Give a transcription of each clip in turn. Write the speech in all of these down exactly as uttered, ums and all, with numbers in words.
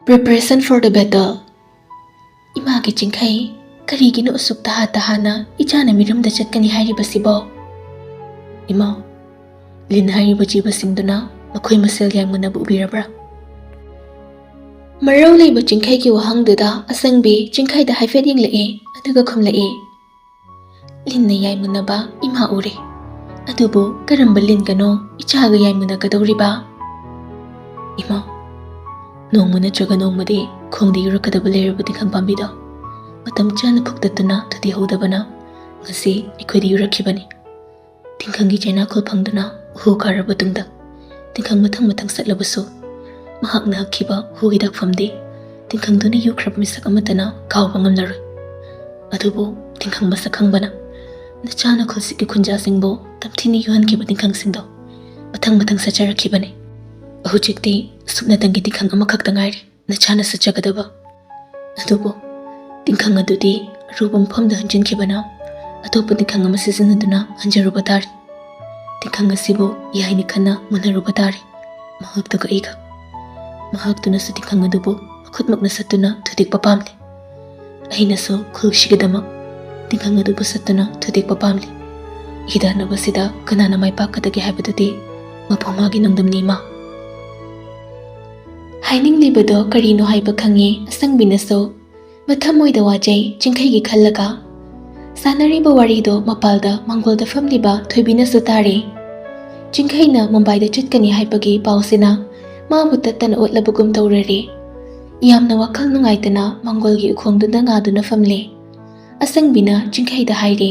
Preparation for the battle. ꯏꯃꯥꯒꯤ ꯆꯤꯡꯈꯩ, ꯀꯔꯤꯒꯤꯅꯣ ꯑꯁꯨꯛ ꯇꯍꯥ ꯇꯍꯥꯅ ꯏꯆꯥꯅ ꯃꯤꯔꯝꯗ ꯆꯠꯀꯅꯤ ꯍꯥꯏꯔꯤꯕꯁꯤꯕꯣ? ꯏꯃꯥ, ꯂꯤꯟ ꯍꯥꯏꯔꯤꯕ ꯖꯤꯕꯁꯤꯡꯗꯨꯅ ꯃꯈꯣꯏ ꯃꯁꯦꯜ ꯌꯥꯏꯃꯨꯟꯅꯕ ꯎꯕꯤꯔꯕ꯭ꯔꯥ? ꯃꯔꯧ ꯂꯩꯕ ꯆꯤꯡꯈꯩꯒꯤ ꯋꯥꯍꯪꯗꯨꯗ ꯑꯁꯪꯕꯤ ꯆꯤꯡꯈꯩꯗ ꯍꯥꯏꯐꯦꯠ ꯌꯦꯡꯂꯛꯏ, ꯑꯗꯨꯒ ꯈꯨꯝꯂꯛꯏ, "ꯂꯤꯟꯅ ꯌꯥꯏꯃꯨꯟꯅꯕ ꯏꯃꯥ ꯎꯔꯦ꯫ ꯑꯗꯨꯕꯨ ꯀꯔꯝꯕ ꯂꯤꯟꯒꯅꯣ ꯏꯆꯥꯒ ꯌꯥꯏꯃꯨꯟꯅꯒꯗꯧꯔꯤꯕ?" ꯏꯃꯥ, ꯅꯣꯡꯃ ꯅꯠꯇ꯭ꯔꯒ ꯅꯣꯡꯃꯗꯤ ꯈꯣꯡꯗ ꯌꯨꯔꯛꯀꯗꯕ ꯂꯩꯔꯕ ꯇꯤꯡꯈꯪ ꯄꯥꯝꯕꯤꯗꯣ ꯃꯇꯝ ꯆꯥꯅ ꯐꯨꯛꯇꯠꯇꯨꯅ ꯊꯨꯗꯦꯛꯍꯧꯗꯕꯅ ꯉꯁꯤ ꯑꯩꯈꯣꯏꯗ ꯌꯨꯔꯛꯈꯤꯕꯅꯤ꯫ ꯇꯤꯡꯈꯪꯒꯤ ꯆꯩꯅꯥꯈꯣꯜ ꯐꯪꯗꯨꯅ ꯍꯨ ꯀꯥꯔꯕ ꯇꯨꯡꯗ ꯇꯤꯡꯈꯪ ꯃꯊꯪ ꯃꯊꯪ ꯁꯠꯂꯕꯁꯨ, ꯃꯍꯥꯛꯅ ꯍꯛꯈꯤꯕ ꯍꯨꯒꯤ ꯗꯥꯛꯐꯝꯗꯤ ꯇꯤꯡꯈꯪꯗꯨꯅ ꯌꯨꯈ꯭ꯔꯕ ꯃꯤꯁꯛ ꯑꯃꯠꯇꯅ ꯀꯥꯎꯕ ꯉꯝꯂꯔꯣꯏ꯫ ꯑꯗꯨꯕꯨ ꯇꯤꯡꯈꯪ ꯃꯁꯛ ꯈꯪꯕꯅ ꯅꯆꯥꯅ ꯈꯨꯜꯁꯤꯒꯤ ꯈꯨꯟꯖꯥꯁꯤꯡꯕꯨ ꯇꯝꯊꯤꯅ ꯌꯨꯍꯟꯈꯤꯕ ꯇꯤꯡꯈꯪꯁꯤꯡꯗꯣ ꯃꯊꯪ ꯃꯊꯪ ꯁꯠꯆꯔꯛꯈꯤꯕꯅꯤ꯫ ꯍꯧꯖꯤꯛꯇꯤ ꯁꯨꯞꯅꯇꯪꯒꯤ ꯇꯤꯡꯈꯪ ꯑꯃꯈꯛꯇ ꯉꯥꯏꯔꯦ ꯅꯆꯥꯅ ꯁꯠꯆꯒꯗꯕ꯫ ꯑꯗꯨꯕꯨ ꯇꯤꯡꯈꯪ ꯑꯗꯨꯗꯤ ꯑꯔꯨꯕ ꯃꯐꯝꯗ ꯍꯟꯖꯤꯟꯈꯤꯕꯅ ꯑꯇꯣꯞꯄ ꯇꯤꯡꯈꯪ ꯑꯃ ꯁꯤꯖꯤꯟꯅꯗꯨꯅ ꯍꯟꯖꯔꯨꯕ ꯇꯥꯔꯦ꯫ ꯇꯤꯡꯈꯪ ꯑꯁꯤꯕꯨ ꯌꯥꯏꯅ ꯈꯟꯅ ꯃꯨꯟꯅꯔꯨꯕ ꯇꯥꯔꯦ, ꯃꯍꯥꯛꯇꯨꯒ ꯑꯩꯒ꯫ ꯃꯍꯥꯛꯇꯨꯅꯁꯨ ꯇꯤꯡꯈꯪ ꯑꯗꯨꯕꯨ ꯃꯈꯨꯠꯃꯛꯅ ꯁꯠꯇꯨꯅ ꯊꯨꯗꯦꯛꯄ ꯄꯥꯝꯂꯤ꯫ ꯑꯩꯅꯁꯨ ꯈꯨꯜꯁꯤꯒꯤꯗꯃꯛ ꯇꯤꯡꯈꯪ ꯑꯗꯨꯕꯨ ꯁꯠꯇꯨꯅ ꯊꯨꯗꯦꯛꯄ ꯄꯥꯝꯂꯤ꯫ ꯍꯤꯗꯥꯟꯅꯕꯁꯤꯗ ꯀꯅꯥꯅ ꯃꯥꯏ ꯄꯥꯛꯀꯗꯒꯦ ꯍꯥꯏꯕꯗꯨꯗꯤ ꯃꯄꯨ ꯃꯥꯒꯤ ꯅꯣꯡꯗꯝꯅꯤ, ꯏꯃꯥ꯫ ꯍꯥꯏꯅꯤꯡꯂꯤꯕꯗꯣ ꯀꯔꯤꯅꯣ ꯍꯥꯏꯕ ꯈꯪꯉꯤ ꯑꯁꯪꯕꯤꯅꯁꯨ꯫ ꯃꯊꯃꯣꯏꯗ ꯋꯥꯖꯩ ꯆꯤꯡꯈꯩꯒꯤ ꯈꯜꯂꯒ꯫ ꯁꯥꯟꯅꯔꯤꯕ ꯋꯥꯔꯤꯗꯣ ꯃꯄꯥꯜꯗ ꯃꯥꯡꯒꯣꯜꯗ ꯐꯝꯂꯤꯕ ꯊꯣꯏꯕꯤꯅꯁꯨ ꯇꯥꯔꯦ꯫ ꯆꯤꯡꯈꯩꯅ ꯃꯨꯝꯕꯥꯏꯗ ꯆꯠꯀꯅꯤ ꯍꯥꯏꯕꯒꯤ ꯄꯥꯎꯁꯤꯅ ꯃꯥꯕꯨ ꯇꯠꯇꯅ ꯑꯣꯠꯂꯕꯒꯨꯝ ꯇꯧꯔꯔꯦ꯫ ꯌꯥꯝꯅ ꯋꯥꯈꯜ ꯅꯨꯡꯉꯥꯏꯇꯅ ꯃꯥꯡꯒꯣꯜꯒꯤ ꯎꯈꯣꯡꯗꯨꯗ ꯉꯥꯗꯨꯅ ꯐꯝꯂꯦ꯫ ꯑꯁꯪꯕꯤꯅ ꯆꯤꯡꯈꯩꯗ ꯍꯥꯏꯔꯦ,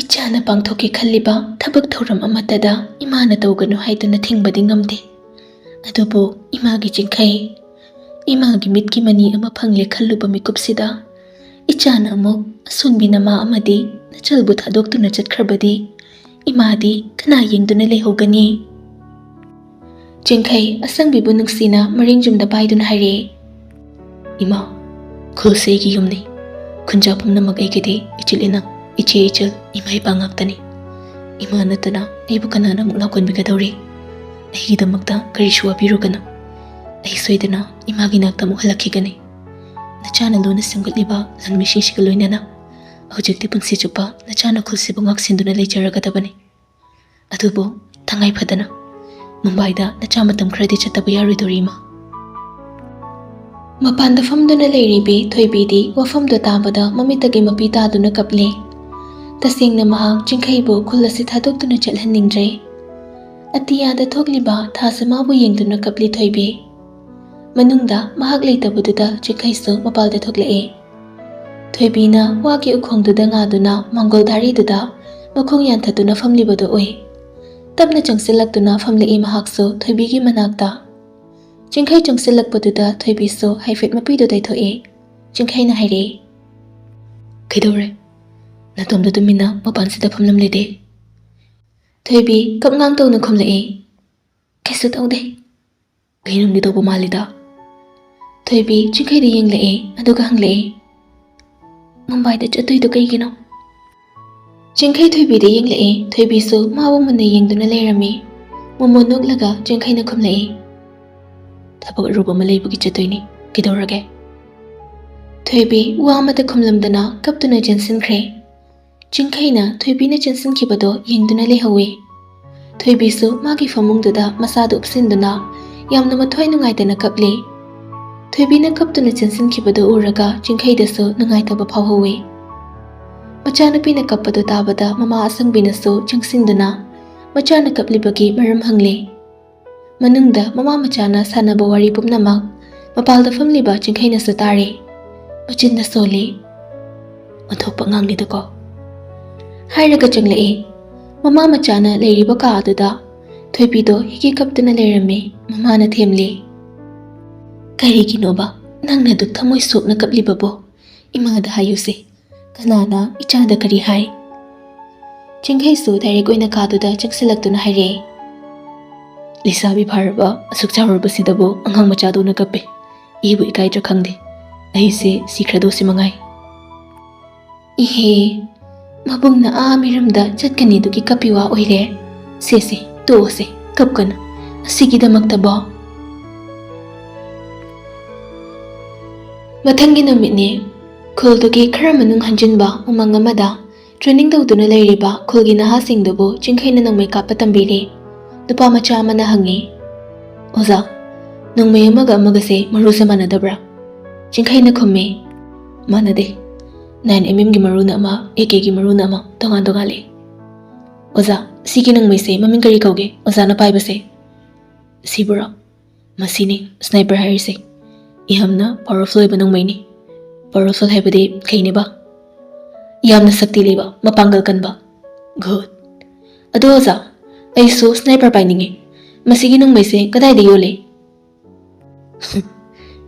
"ꯏꯆꯥꯅ ꯄꯥꯡꯊꯣꯛꯀꯦ ꯈꯜꯂꯤꯕ ꯊꯕꯛ ꯊꯧꯔꯝ ꯑꯃꯠꯇꯗ ꯏꯃꯥꯅ ꯇꯧꯒꯅꯨ ꯍꯥꯏꯗꯨꯅ ꯊꯤꯡꯕꯗꯤ ꯉꯝꯗꯦ꯫ ꯑꯗꯨꯕꯨ ꯏꯃꯥꯒꯤ ꯆꯤꯡꯈꯩ, ꯏꯃꯥꯒꯤ ꯃꯤꯠꯀꯤ ꯃꯅꯤ ꯑꯃ ꯐꯪꯂꯦ ꯈꯜꯂꯨꯕ ꯃꯤꯀꯨꯞꯁꯤꯗ ꯏꯆꯥꯅ ꯑꯃꯨꯛ ꯑꯁꯣꯟꯕꯤ ꯅꯃꯥ ꯑꯃꯗꯤ ꯅꯆꯜꯕꯨ ꯊꯥꯗꯣꯛꯇꯨꯅ ꯆꯠꯈ꯭ꯔꯕꯗꯤ ꯏꯃꯥꯗꯤ ꯀꯅꯥ ꯌꯦꯡꯗꯨꯅ ꯂꯩꯍꯧꯒꯅꯤ?" ꯆꯤꯡꯈꯩ ꯑꯁꯪꯕꯤꯕꯨ ꯅꯨꯡꯁꯤꯅ ꯃꯔꯤꯡ ꯌꯨꯝꯗ ꯄꯥꯏꯗꯨꯅ ꯍꯥꯏꯔꯛꯑꯦ, "ꯏꯃꯥ, ꯈꯨꯜꯁꯦ ꯑꯩꯒꯤ ꯌꯨꯝꯅꯤ꯫ ꯈꯨꯟꯖꯥ ꯄꯨꯝꯅꯃꯛ ꯑꯩꯒꯤꯗꯤ ꯏꯆꯤꯜ ꯏꯅꯥꯎ, ꯏꯆꯦ ꯏꯆꯜ, ꯏꯃꯥ ꯏꯄꯥ ꯉꯥꯛꯇꯅꯤ꯫ ꯏꯃꯥ ꯅꯠꯇꯅ ꯑꯩꯕꯨ ꯀꯅꯥꯅ ꯑꯃꯨꯛ ꯂꯥꯛꯀꯣꯟꯕꯤꯒꯗꯧꯔꯤ? ꯑꯩꯒꯤꯗꯃꯛꯇ ꯀꯔꯤꯁꯨ ꯋꯥꯕꯤꯔꯨꯒꯅꯨ꯫ ꯑꯩ ꯁꯣꯏꯗꯅ ꯏꯃꯥꯒꯤ ꯅꯥꯛꯇ ꯑꯃꯨꯛ ꯍꯜꯂꯛꯈꯤꯒꯅꯤ꯫ ꯅꯆꯥꯅ ꯂꯣꯟꯅ ꯁꯦꯝꯒꯠꯂꯤꯕ ꯂꯥꯟꯃꯤꯁꯤꯡꯁꯤꯒ ꯂꯣꯏꯅꯅ ꯍꯧꯖꯤꯛꯇꯤ ꯄꯨꯟꯁꯤ ꯆꯨꯞꯄ ꯅꯆꯥ ꯅꯈꯨꯜꯁꯤꯕꯨ ꯉꯥꯛꯁꯦꯟꯗꯨꯅ ꯂꯩꯖꯔꯒꯗꯕꯅꯤ꯫ ꯑꯗꯨꯕꯨ ꯇꯉꯥꯏ ꯐꯗꯅ ꯃꯨꯝꯕꯥꯏꯗ ꯅꯆꯥ ꯃꯇꯝ ꯈꯔꯗꯤ ꯆꯠꯇꯕ ꯌꯥꯔꯣꯏꯗꯣꯔꯤ, ꯏꯃꯥ꯫ ꯃꯄꯥꯟꯗ ꯐꯝꯗꯨꯅ ꯂꯩꯔꯤꯕꯤ ꯊꯣꯏꯕꯤꯗꯤ ꯋꯥꯐꯝꯗꯣ ꯇꯥꯕꯗ ꯃꯃꯤꯠꯇꯒꯤ ꯃꯄꯤ ꯇꯥꯗꯨꯅ ꯀꯞꯂꯤ꯫ ꯇꯁꯦꯡꯅ ꯃꯍꯥꯛ ꯆꯤꯡꯈꯩꯕꯨ ꯈꯨꯜ ꯑꯁꯤ ꯊꯥꯗꯣꯛꯇꯨꯅ ꯆꯠꯍꯟꯅꯤꯡꯗ꯭ꯔꯦ꯫ ꯑꯇꯤꯌꯥꯗ ꯊꯣꯛꯂꯤꯕ ꯊꯥꯁꯤ ꯃꯥꯕꯨ ꯌꯦꯡꯗꯨꯅ ꯀꯞꯂꯤ ꯊꯣꯏꯕꯤ꯫ ꯃꯅꯨꯡꯗ ꯃꯍꯥꯛ ꯂꯩꯇꯕꯗꯨꯗ ꯆꯤꯡꯈꯩꯁꯨ ꯃꯄꯥꯜꯗ ꯊꯣꯛꯂꯛꯏ꯫ ꯊꯣꯏꯕꯤꯅ ꯋꯥꯒꯤ ꯎꯈꯣꯡꯗꯨꯗ ꯉꯥꯗꯨꯅ ꯃꯪꯒꯣꯜ ꯗꯥꯔꯤꯗꯨꯗ ꯃꯈꯣꯡ ꯌꯥꯟꯊꯗꯨꯅ ꯐꯝꯂꯤꯕꯗꯨ ꯎꯏ꯫ ꯇꯞꯅ ꯆꯪꯁꯤꯜꯂꯛꯇꯨꯅ ꯐꯝꯂꯛꯏ ꯃꯍꯥꯛꯁꯨ ꯊꯣꯏꯕꯤꯒꯤ ꯃꯅꯥꯛꯇ꯫ ꯆꯤꯡꯈꯩ ꯆꯪꯁꯤꯜꯂꯛꯄꯗꯨꯗ ꯊꯣꯏꯕꯤꯁꯨ ꯍꯥꯏꯐꯦꯠ ꯃꯄꯤꯗꯨ ꯇꯩꯊꯣꯛꯏ꯫ ꯆꯤꯡꯈꯩꯅ ꯍꯥꯏꯔꯛꯏ, "ꯀꯩꯗꯧꯔꯦ? ꯅꯇꯣꯝꯗ ꯇꯨꯃꯤꯟꯅ ꯃꯄꯥꯟꯁꯤꯗ ꯐꯝꯂꯝꯂꯤꯗꯤ?" ꯊꯣꯏꯕꯤ ꯀꯞꯉꯥꯡ ꯇꯧꯅ ꯈꯨꯝꯂꯛꯏ, "ꯀꯩꯁꯨ ꯇꯧꯗꯦ꯫ ꯀꯩꯅꯣꯝꯗꯤ ꯇꯧꯕ ꯃꯥꯜꯂꯤꯗ꯫" ꯊꯣꯏꯕꯤ ꯆꯤꯡꯈꯩꯗ ꯌꯦꯡꯂꯛꯏ, ꯑꯗꯨꯒ ꯍꯪꯂꯛꯏ, "ꯃꯨꯝꯕꯥꯏꯗ ꯆꯠꯇꯣꯏꯗꯣ ꯀꯩꯒꯤꯅꯣ?" ꯆꯤꯡꯈꯩ ꯊꯣꯏꯕꯤꯗ ꯌꯦꯡꯂꯛꯏ꯫ ꯊꯣꯏꯕꯤꯁꯨ ꯃꯥꯕꯨ ꯃꯨꯟꯅ ꯌꯦꯡꯗꯨꯅ ꯂꯩꯔꯝꯃꯤ꯫ ꯃꯣꯃꯣꯟ ꯅꯣꯛꯂꯒ ꯆꯤꯡꯈꯩꯅ ꯈꯨꯝꯂꯛꯏ, "ꯊꯕꯛ ꯑꯔꯨꯕ ꯑꯃ ꯂꯩꯕꯒꯤ ꯆꯠꯇꯣꯏꯅꯤ꯫ ꯀꯩꯗꯧꯔꯒꯦ?" ꯊꯣꯏꯕꯤ ꯋꯥ ꯑꯃꯠꯇ ꯈꯨꯝꯂꯝꯗꯅ ꯀꯞꯇꯨꯅ ꯆꯦꯟꯁꯤꯟꯈ꯭ꯔꯦ꯫ ꯆꯤꯡꯈꯩꯅ ꯊꯣꯏꯕꯤꯅ ꯆꯦꯟꯁꯤꯟꯈꯤꯕꯗꯣ ꯌꯦꯡꯗꯨꯅ ꯂꯩꯍꯧꯋꯤ꯫ ꯊꯣꯏꯕꯤꯁꯨ ꯃꯥꯒꯤ ꯐꯃꯨꯡꯗꯨꯗ ꯃꯁꯥꯗꯨ ꯎꯞꯁꯤꯟꯗꯨꯅ ꯌꯥꯝꯅ ꯃꯊ꯭ꯋꯥꯏ ꯅꯨꯡꯉꯥꯏꯇꯅ ꯀꯞꯂꯤ꯫ ꯊꯣꯏꯕꯤꯅ ꯀꯞꯇꯨꯅ ꯆꯦꯟꯁꯤꯟꯈꯤꯕꯗꯨ ꯎꯔꯒ ꯆꯤꯡꯈꯩꯗꯁꯨ ꯅꯨꯡꯉꯥꯏꯇꯕ ꯐꯥꯎꯍꯧꯋꯤ꯫ ꯃꯆꯥꯅꯨꯄꯤꯅ ꯀꯞꯄꯗꯨ ꯇꯥꯕꯗ ꯃꯃꯥ ꯑꯁꯪꯕꯤꯅꯁꯨ ꯆꯪꯁꯤꯟꯗꯨꯅ ꯃꯆꯥꯅ ꯀꯞꯂꯤꯕꯒꯤ ꯃꯔꯝ ꯍꯪꯂꯤ꯫ ꯃꯅꯨꯡꯗ ꯃꯃꯥ ꯃꯆꯥꯅ ꯁꯥꯟꯅꯕ ꯋꯥꯔꯤ ꯄꯨꯝꯅꯃꯛ ꯃꯄꯥꯜꯗ ꯐꯝꯂꯤꯕ ꯆꯤꯡꯈꯩꯅꯁꯨ ꯇꯥꯔꯤ꯫ ꯃꯆꯤꯟꯅ ꯁꯣꯜꯂꯤ, "ꯑꯣꯟꯊꯣꯛꯄ ꯑꯉꯥꯡꯅꯤꯗꯀꯣ꯫" ꯍꯥꯏꯔꯒ ꯆꯪꯂꯛꯏ꯫ ꯃꯃꯥ ꯃꯆꯥꯅ ꯂꯩꯔꯤꯕ ꯀꯥ ꯑꯗꯨꯗ ꯊꯣꯏꯕꯤꯗꯣ ꯍꯤꯒꯦ ꯀꯞꯇꯨꯅ ꯂꯩꯔꯝꯃꯤ꯫ ꯃꯃꯥꯅ ꯊꯦꯝꯂꯤ, "ꯀꯔꯤꯒꯤꯅꯣꯕ ꯅꯪꯅ ꯑꯗꯨꯛ ꯊꯃꯣꯏ ꯁꯣꯛꯅ ꯀꯞꯂꯤꯕꯕꯣ? ꯏꯃꯥꯗ ꯍꯥꯏꯌꯨꯁꯦ, ꯀꯅꯥꯅ ꯏꯆꯥꯗ ꯀꯔꯤ ꯍꯥꯏ?" ꯆꯤꯡꯈꯩꯁꯨ ꯗꯥꯏꯔꯦꯛ ꯑꯣꯏꯅ ꯀꯥꯗꯨꯗ ꯆꯪꯁꯤꯜꯂꯛꯇꯨꯅ ꯍꯥꯏꯔꯛꯏ, "ꯂꯩꯁꯥꯕꯤ ꯐꯥꯔꯕ ꯑꯁꯨꯛ ꯆꯥꯎꯔꯕꯁꯤꯗꯕꯨ ꯑꯉꯥꯡ ꯃꯆꯥꯗꯧꯅ ꯀꯞꯄꯦ꯫ ꯏꯕꯨ ꯏꯀꯥꯏꯗ꯭ꯔꯥ ꯈꯪꯗꯦ꯫ ꯑꯩꯁꯦ ꯁꯤꯈ꯭ꯔꯗꯧꯁꯤ ꯃꯉꯥꯏ꯫" "ꯏꯍꯦ, ꯃꯕꯨꯡꯅ ꯑꯥ ꯃꯤꯔꯝꯗ ꯆꯠꯀꯅꯤꯗꯨꯒꯤ ꯀꯞꯄꯤ ꯋꯥ ꯑꯣꯏꯔꯦ꯫ ꯁꯦ ꯁꯦ, ꯇꯣꯛꯑꯣꯁꯦ, ꯀꯞꯀꯅꯨ꯫ ꯑꯁꯤꯒꯤꯗꯃꯛꯇꯕꯣ?" ꯃꯊꯪꯒꯤ ꯅꯨꯃꯤꯠꯅꯤ꯫ ꯈꯨꯜꯗꯨꯒꯤ ꯈꯔ ꯃꯅꯨꯡ ꯍꯟꯖꯤꯟꯕ ꯎꯃꯪ ꯑꯃꯗ training ꯇꯧꯗꯨꯅ ꯂꯩꯔꯤꯕ ꯈꯨꯜꯒꯤ ꯅꯍꯥꯁꯤꯡꯗꯨꯕꯨ ꯆꯤꯡꯈꯩꯅ ꯅꯣꯡꯃꯩ ꯀꯥꯞꯄ ꯇꯝꯕꯤꯔꯤ꯫ ꯅꯨꯄꯥ ꯃꯆꯥ ꯑꯃꯅ ꯍꯪꯉꯤ, "ꯑꯣꯖꯥ, ꯅꯣꯡꯃꯩ ꯑꯃꯒ ꯑꯃꯒꯁꯦ ꯃꯔꯨꯁꯦ ꯃꯥꯟꯅꯗꯕ꯭ꯔꯥ?" ꯆꯤꯡꯈꯩꯅ ꯈꯨꯝꯃꯤ, "ꯃꯥꯟꯅꯗꯦ꯫ Nine M M ꯒꯤ ꯃꯔꯨꯅ ꯑꯃ, A K ꯒꯤ ꯃꯔꯨꯅ ꯑꯃ, ꯇꯣꯉꯥꯟ ꯇꯣꯉꯥꯟꯂꯦ꯫ ꯑꯣꯖꯥ, ꯁꯤꯒꯤ ꯅꯣꯡꯃꯩꯁꯦ ꯃꯃꯤꯡ ꯀꯔꯤ ꯀꯧꯒꯦ, ꯑꯣꯖꯥꯅ ꯄꯥꯏꯕꯁꯦ?" "ꯁꯤꯕꯨꯔꯣ? ꯃꯁꯤꯅꯤ sniper ꯍꯥꯏꯔꯤꯁꯦ꯫ ꯌꯥꯝꯅ powerful ꯑꯣꯏꯕ ꯅꯣꯡꯃꯩꯅꯤ꯫ Powerful ꯍꯥꯏꯕꯗꯤ ꯀꯩꯅꯦꯕ? ꯌꯥꯝꯅ ꯁꯛꯇꯤ ꯂꯩꯕ, ꯃꯄꯥꯡꯒꯜ ꯀꯟꯕ꯫ Good꯫ ꯑꯗꯣ ꯑꯣꯖꯥ, ꯑꯩꯁꯨ sniper ꯄꯥꯏꯅꯤꯡꯉꯤ꯫ ꯃꯁꯤꯒꯤ ꯅꯣꯡꯃꯩꯁꯦ ꯀꯗꯥꯏꯗ ꯌꯣꯜꯂꯤ?"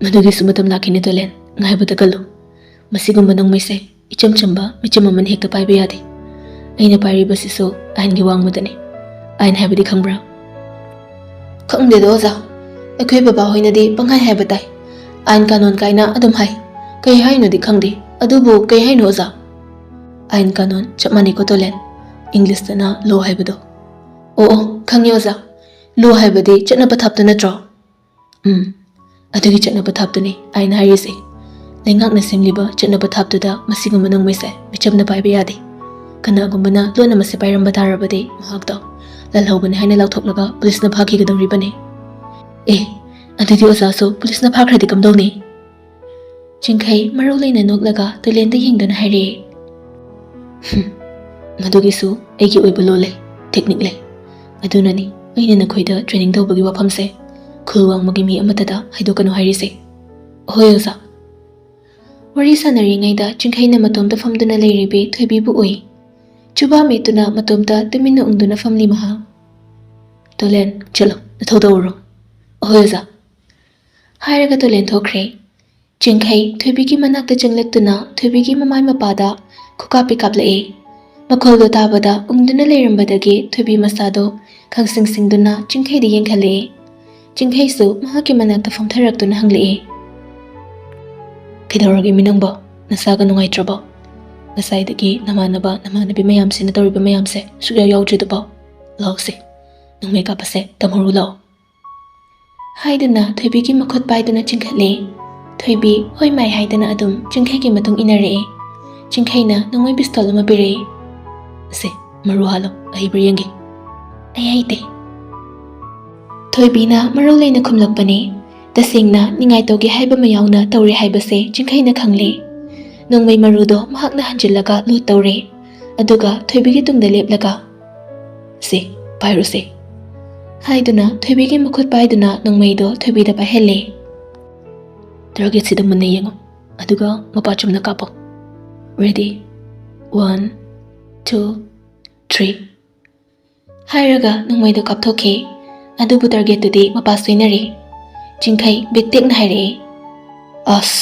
"ꯃꯗꯨꯒꯤꯁꯨ ꯃꯇꯝ ꯂꯥꯛꯈꯤꯅꯤ, ꯇꯣꯂꯦꯟ꯫ ꯉꯥꯏꯕꯗ ꯀꯜꯂꯨ꯫ ꯃꯁꯤꯒꯨꯝꯕ ꯅꯣꯡꯃꯩꯁꯦ ꯏꯆꯝ ꯆꯝꯕ ꯃꯤꯆꯝ ꯑꯃꯅ ꯍꯦꯛꯇ ꯄꯥꯏꯕ ꯌꯥꯗꯦ꯫ ꯑꯩꯅ ꯄꯥꯏꯔꯤꯕꯁꯤꯁꯨ ꯑꯥꯏꯟꯒꯤ ꯋꯥꯡꯃꯗꯅꯤ꯫ ꯑꯥꯏꯟ ꯍꯥꯏꯕꯗꯤ ꯈꯪꯕ꯭ꯔꯥ?" "ꯈꯪꯗꯦꯗ ꯑꯣꯖꯥ, ꯑꯩꯈꯣꯏ ꯕꯕꯥ ꯍꯣꯏꯅꯗꯤ ꯄꯪꯍꯥꯏ ꯍꯥꯏꯕ ꯇꯥꯏ꯫ ꯑꯥꯏꯟ ꯀꯥꯅꯣꯟ ꯀꯥꯏꯅ ꯑꯗꯨꯝ ꯍꯥꯏ꯫ ꯀꯩ ꯍꯥꯏꯅꯣꯗꯤ ꯈꯪꯗꯦ, ꯑꯗꯨꯕꯨ ꯀꯩ ꯍꯥꯏꯅꯣ ꯑꯣꯖꯥ?" "ꯑꯥꯏꯟ ꯀꯥꯅꯣꯟ ꯆꯞ ꯃꯥꯟꯅꯩꯀꯣ ꯇꯣꯂꯦꯟ, ꯏꯪꯂꯤꯁꯇꯅ law ꯍꯥꯏꯕꯗꯣ꯫" "ꯑꯣ ꯑꯣ, ꯈꯪꯉꯦ ꯑꯣꯖꯥ, law ꯍꯥꯏꯕꯗꯤ ꯆꯠꯅ ꯄꯊꯥꯞꯇꯨ ꯅꯠꯇ꯭ꯔꯣ?" "ꯎꯝ, ꯑꯗꯨꯒꯤ ꯆꯠꯅ ꯄꯊꯥꯞꯇꯨꯅꯤ ꯑꯥꯏꯟ ꯍꯥꯏꯔꯤꯁꯦ꯫ ꯂꯩꯉꯥꯛꯅ ꯁꯦꯝꯂꯤꯕ ꯆꯠꯅ ꯄꯊꯥꯞꯇꯨꯗ ꯃꯁꯤꯒꯨꯝꯕ ꯅꯣꯡꯃꯩꯁꯦ ꯃꯤꯆꯝꯅ ꯄꯥꯏꯕ ꯌꯥꯗꯦ꯫ ꯀꯅꯥꯒꯨꯝꯕꯅ ꯂꯣꯟꯅ ꯃꯁꯤ ꯄꯥꯏꯔꯝꯕ ꯇꯥꯔꯕꯗꯤ ꯃꯍꯥꯛꯇꯣ ꯂꯥꯜꯍꯧꯕꯅꯤ ꯍꯥꯏꯅ ꯂꯥꯎꯊꯣꯛꯂꯒ ꯄꯨꯂꯤꯁꯅ ꯐꯥꯈꯤꯒꯗꯧꯔꯤꯕꯅꯤ꯫" "ꯑꯦ, ꯑꯗꯨꯗꯤ ꯑꯣꯖꯥꯁꯨ ꯄꯨꯂꯤꯁꯅ ꯐꯥꯈ꯭ꯔꯗꯤ ꯀꯝꯗꯧꯅꯤ?" ꯆꯤꯡꯈꯩ ꯃꯔꯧ ꯂꯩꯅ ꯅꯣꯛꯂꯒ ꯇꯨꯂꯦꯟꯗ ꯌꯦꯡꯗꯨꯅ ꯍꯥꯏꯔꯛꯑꯦ, "ꯍꯨꯝ, ꯃꯗꯨꯒꯤꯁꯨ ꯑꯩꯒꯤ ꯑꯣꯏꯕ law ꯂꯩ, technique ꯂꯩ꯫ ꯑꯗꯨꯅꯅꯤ ꯑꯩꯅ ꯅꯈꯣꯏꯗ training ꯇꯧꯕꯒꯤ ꯋꯥꯐꯝꯁꯦ ꯈꯨꯜ ꯋꯥꯡꯃꯒꯤ ꯃꯤ ꯑꯃꯠꯇꯗ ꯍꯥꯏꯗꯣꯛꯀꯅꯨ ꯍꯥꯏꯔꯤꯁꯦ꯫" "ꯑꯍꯣꯏ ꯑꯣꯖꯥ꯫" ꯋꯥꯔꯤ ꯁꯥꯟꯅꯔꯤꯉꯩꯗ ꯆꯤꯡꯈꯩꯅ ꯃꯇꯣꯝꯇ ꯐꯝꯗꯨꯅ ꯂꯩꯔꯤꯕꯤ ꯊꯣꯏꯕꯤꯕꯨ ꯎꯏ꯫ ꯆꯨꯕꯥ ꯃꯦꯠꯇꯨꯅ ꯃꯇꯣꯝꯇ ꯇꯨꯃꯤꯟꯅ ꯎꯪꯗꯨꯅ ꯐꯝꯂꯤ ꯃꯍꯥꯛ꯫ "ꯇꯣꯂꯦꯟ, ꯆꯠꯂꯣ, ꯅꯊꯧ ꯇꯧꯔꯨꯔꯣ꯫" "ꯑꯍꯣꯏ ꯑꯣꯖꯥ꯫" ꯍꯥꯏꯔꯒ ꯇꯣꯂꯦꯟ ꯊꯣꯛꯈ꯭ꯔꯦ꯫ ꯆꯤꯡꯈꯩ ꯊꯣꯏꯕꯤꯒꯤ ꯃꯅꯥꯛꯇ ꯆꯪꯂꯛꯇꯨꯅ ꯊꯣꯏꯕꯤꯒꯤ ꯃꯃꯥꯏ ꯃꯄꯥꯗ ꯈꯨꯀꯥꯞꯄꯤ ꯀꯥꯞꯂꯛꯏ꯫ ꯃꯈꯣꯜꯗꯣ ꯇꯥꯕꯗ ꯎꯪꯗꯨꯅ ꯂꯩꯔꯝꯕꯗꯒꯤ ꯊꯣꯏꯕꯤ ꯃꯁꯥꯗꯣ ꯈꯪꯁꯤꯡ ꯁꯤꯡꯗꯨꯅ ꯆꯤꯡꯈꯩꯗ ꯌꯦꯡꯈꯠꯂꯛꯏ꯫ ꯆꯤꯡꯈꯩꯁꯨ ꯃꯍꯥꯛꯀꯤ ꯃꯅꯥꯛꯇ ꯐꯝꯊꯔꯛꯇꯨꯅ ꯍꯪꯂꯛꯏ, "ꯀꯩꯗꯧꯔꯒꯦ ꯃꯤ ꯅꯪꯕꯣ? ꯅꯁꯥꯒ ꯅꯨꯡꯉꯥꯏꯇ꯭ꯔꯕꯣ? ꯉꯁꯥꯏꯗꯒꯤ ꯅꯃꯥꯟꯅꯕ ꯅꯃꯥꯟꯅꯕꯤ ꯃꯌꯥꯝꯁꯤꯅ ꯇꯧꯔꯤꯕ ꯃꯌꯥꯝꯁꯦ ꯁꯨꯛꯌꯥꯎ ꯌꯥꯎꯗ꯭ꯔꯤꯗꯨꯕꯣ? ꯂꯥꯛꯑꯣꯁꯦ, ꯅꯣꯡꯃꯩ ꯀꯥꯞꯄꯁꯦ ꯇꯝꯍꯧꯔꯨ ꯂꯥꯛꯑꯣ꯫" ꯍꯥꯏꯗꯨꯅ ꯊꯣꯏꯕꯤꯒꯤ ꯃꯈꯨꯠ ꯄꯥꯏꯗꯨꯅ ꯆꯤꯡꯈꯠꯂꯦ꯫ ꯊꯣꯏꯕꯤ ꯍꯣꯏ ꯃꯥꯏ ꯍꯥꯏꯗꯅ ꯑꯗꯨꯝ ꯆꯤꯡꯈꯩꯒꯤ ꯃꯇꯨꯡ ꯏꯟꯅꯔꯛꯑꯦ꯫ ꯆꯤꯡꯈꯩꯅ ꯅꯣꯡꯃꯩ ꯄꯤꯁꯇꯣꯜ ꯑꯃ ꯄꯤꯔꯛꯑꯦ꯫ "ꯁꯦ, ꯃꯔꯨ ꯍꯥꯜꯂꯣ, ꯑꯍꯩꯕ꯭ꯔꯥ ꯌꯦꯡꯒꯦ"꯫ "ꯑꯩ ꯍꯩꯇꯦ"꯫ ꯊꯣꯏꯕꯤꯅ ꯃꯔꯧ ꯂꯩꯅ ꯈꯨꯝꯂꯛꯄꯅꯤ꯫ ꯇꯁꯦꯡꯅ ꯅꯤꯡꯉꯥꯏ ꯇꯧꯒꯦ ꯍꯥꯏꯕ ꯃꯌꯥꯎꯅ ꯇꯧꯔꯦ ꯍꯥꯏꯕꯁꯦ ꯆꯤꯡꯈꯩꯅ ꯈꯪꯂꯦ꯫ ꯅꯣꯡꯃꯩ ꯃꯔꯨꯗꯣ ꯃꯍꯥꯛꯅ ꯍꯟꯖꯤꯜꯂꯒ ꯂꯣꯗ ꯇꯧꯔꯦ꯫ ꯑꯗꯨꯒ ꯊꯣꯏꯕꯤꯒꯤ ꯇꯨꯡꯗ ꯂꯦꯞꯂꯒ, "ꯁꯦ, ꯄꯥꯏꯔꯨꯁꯦ" ꯍꯥꯏꯗꯨꯅ ꯊꯣꯏꯕꯤꯒꯤ ꯃꯈꯨꯠ ꯄꯥꯏꯗꯨꯅ ꯅꯣꯡꯃꯩꯗꯣ ꯊꯣꯏꯕꯤꯗ ꯄꯥꯏꯍꯜꯂꯦ꯫ "ꯇꯥꯔꯒꯦꯠꯁꯤꯗ ꯃꯨꯟꯅ ꯌꯦꯡꯉꯨ, ꯑꯗꯨꯒ ꯃꯄꯥ ꯆꯨꯝꯅ ꯀꯥꯞꯄꯣ꯫ Ready? One, two, three" ꯍꯥꯏꯔꯒ ꯅꯣꯡꯃꯩꯗꯣ ꯀꯥꯞꯊꯣꯛꯈꯤ꯫ ꯑꯗꯨꯕꯨ ꯇꯥꯔꯒꯦꯠꯇꯨꯗꯤ ꯃꯄꯥ ꯁꯣꯏꯅꯔꯦ꯫ ꯆꯤꯡꯈꯩ ꯕꯤꯠ ꯇꯦꯛꯅ ꯍꯥꯏꯔꯛꯑꯦ, "ꯑꯁ,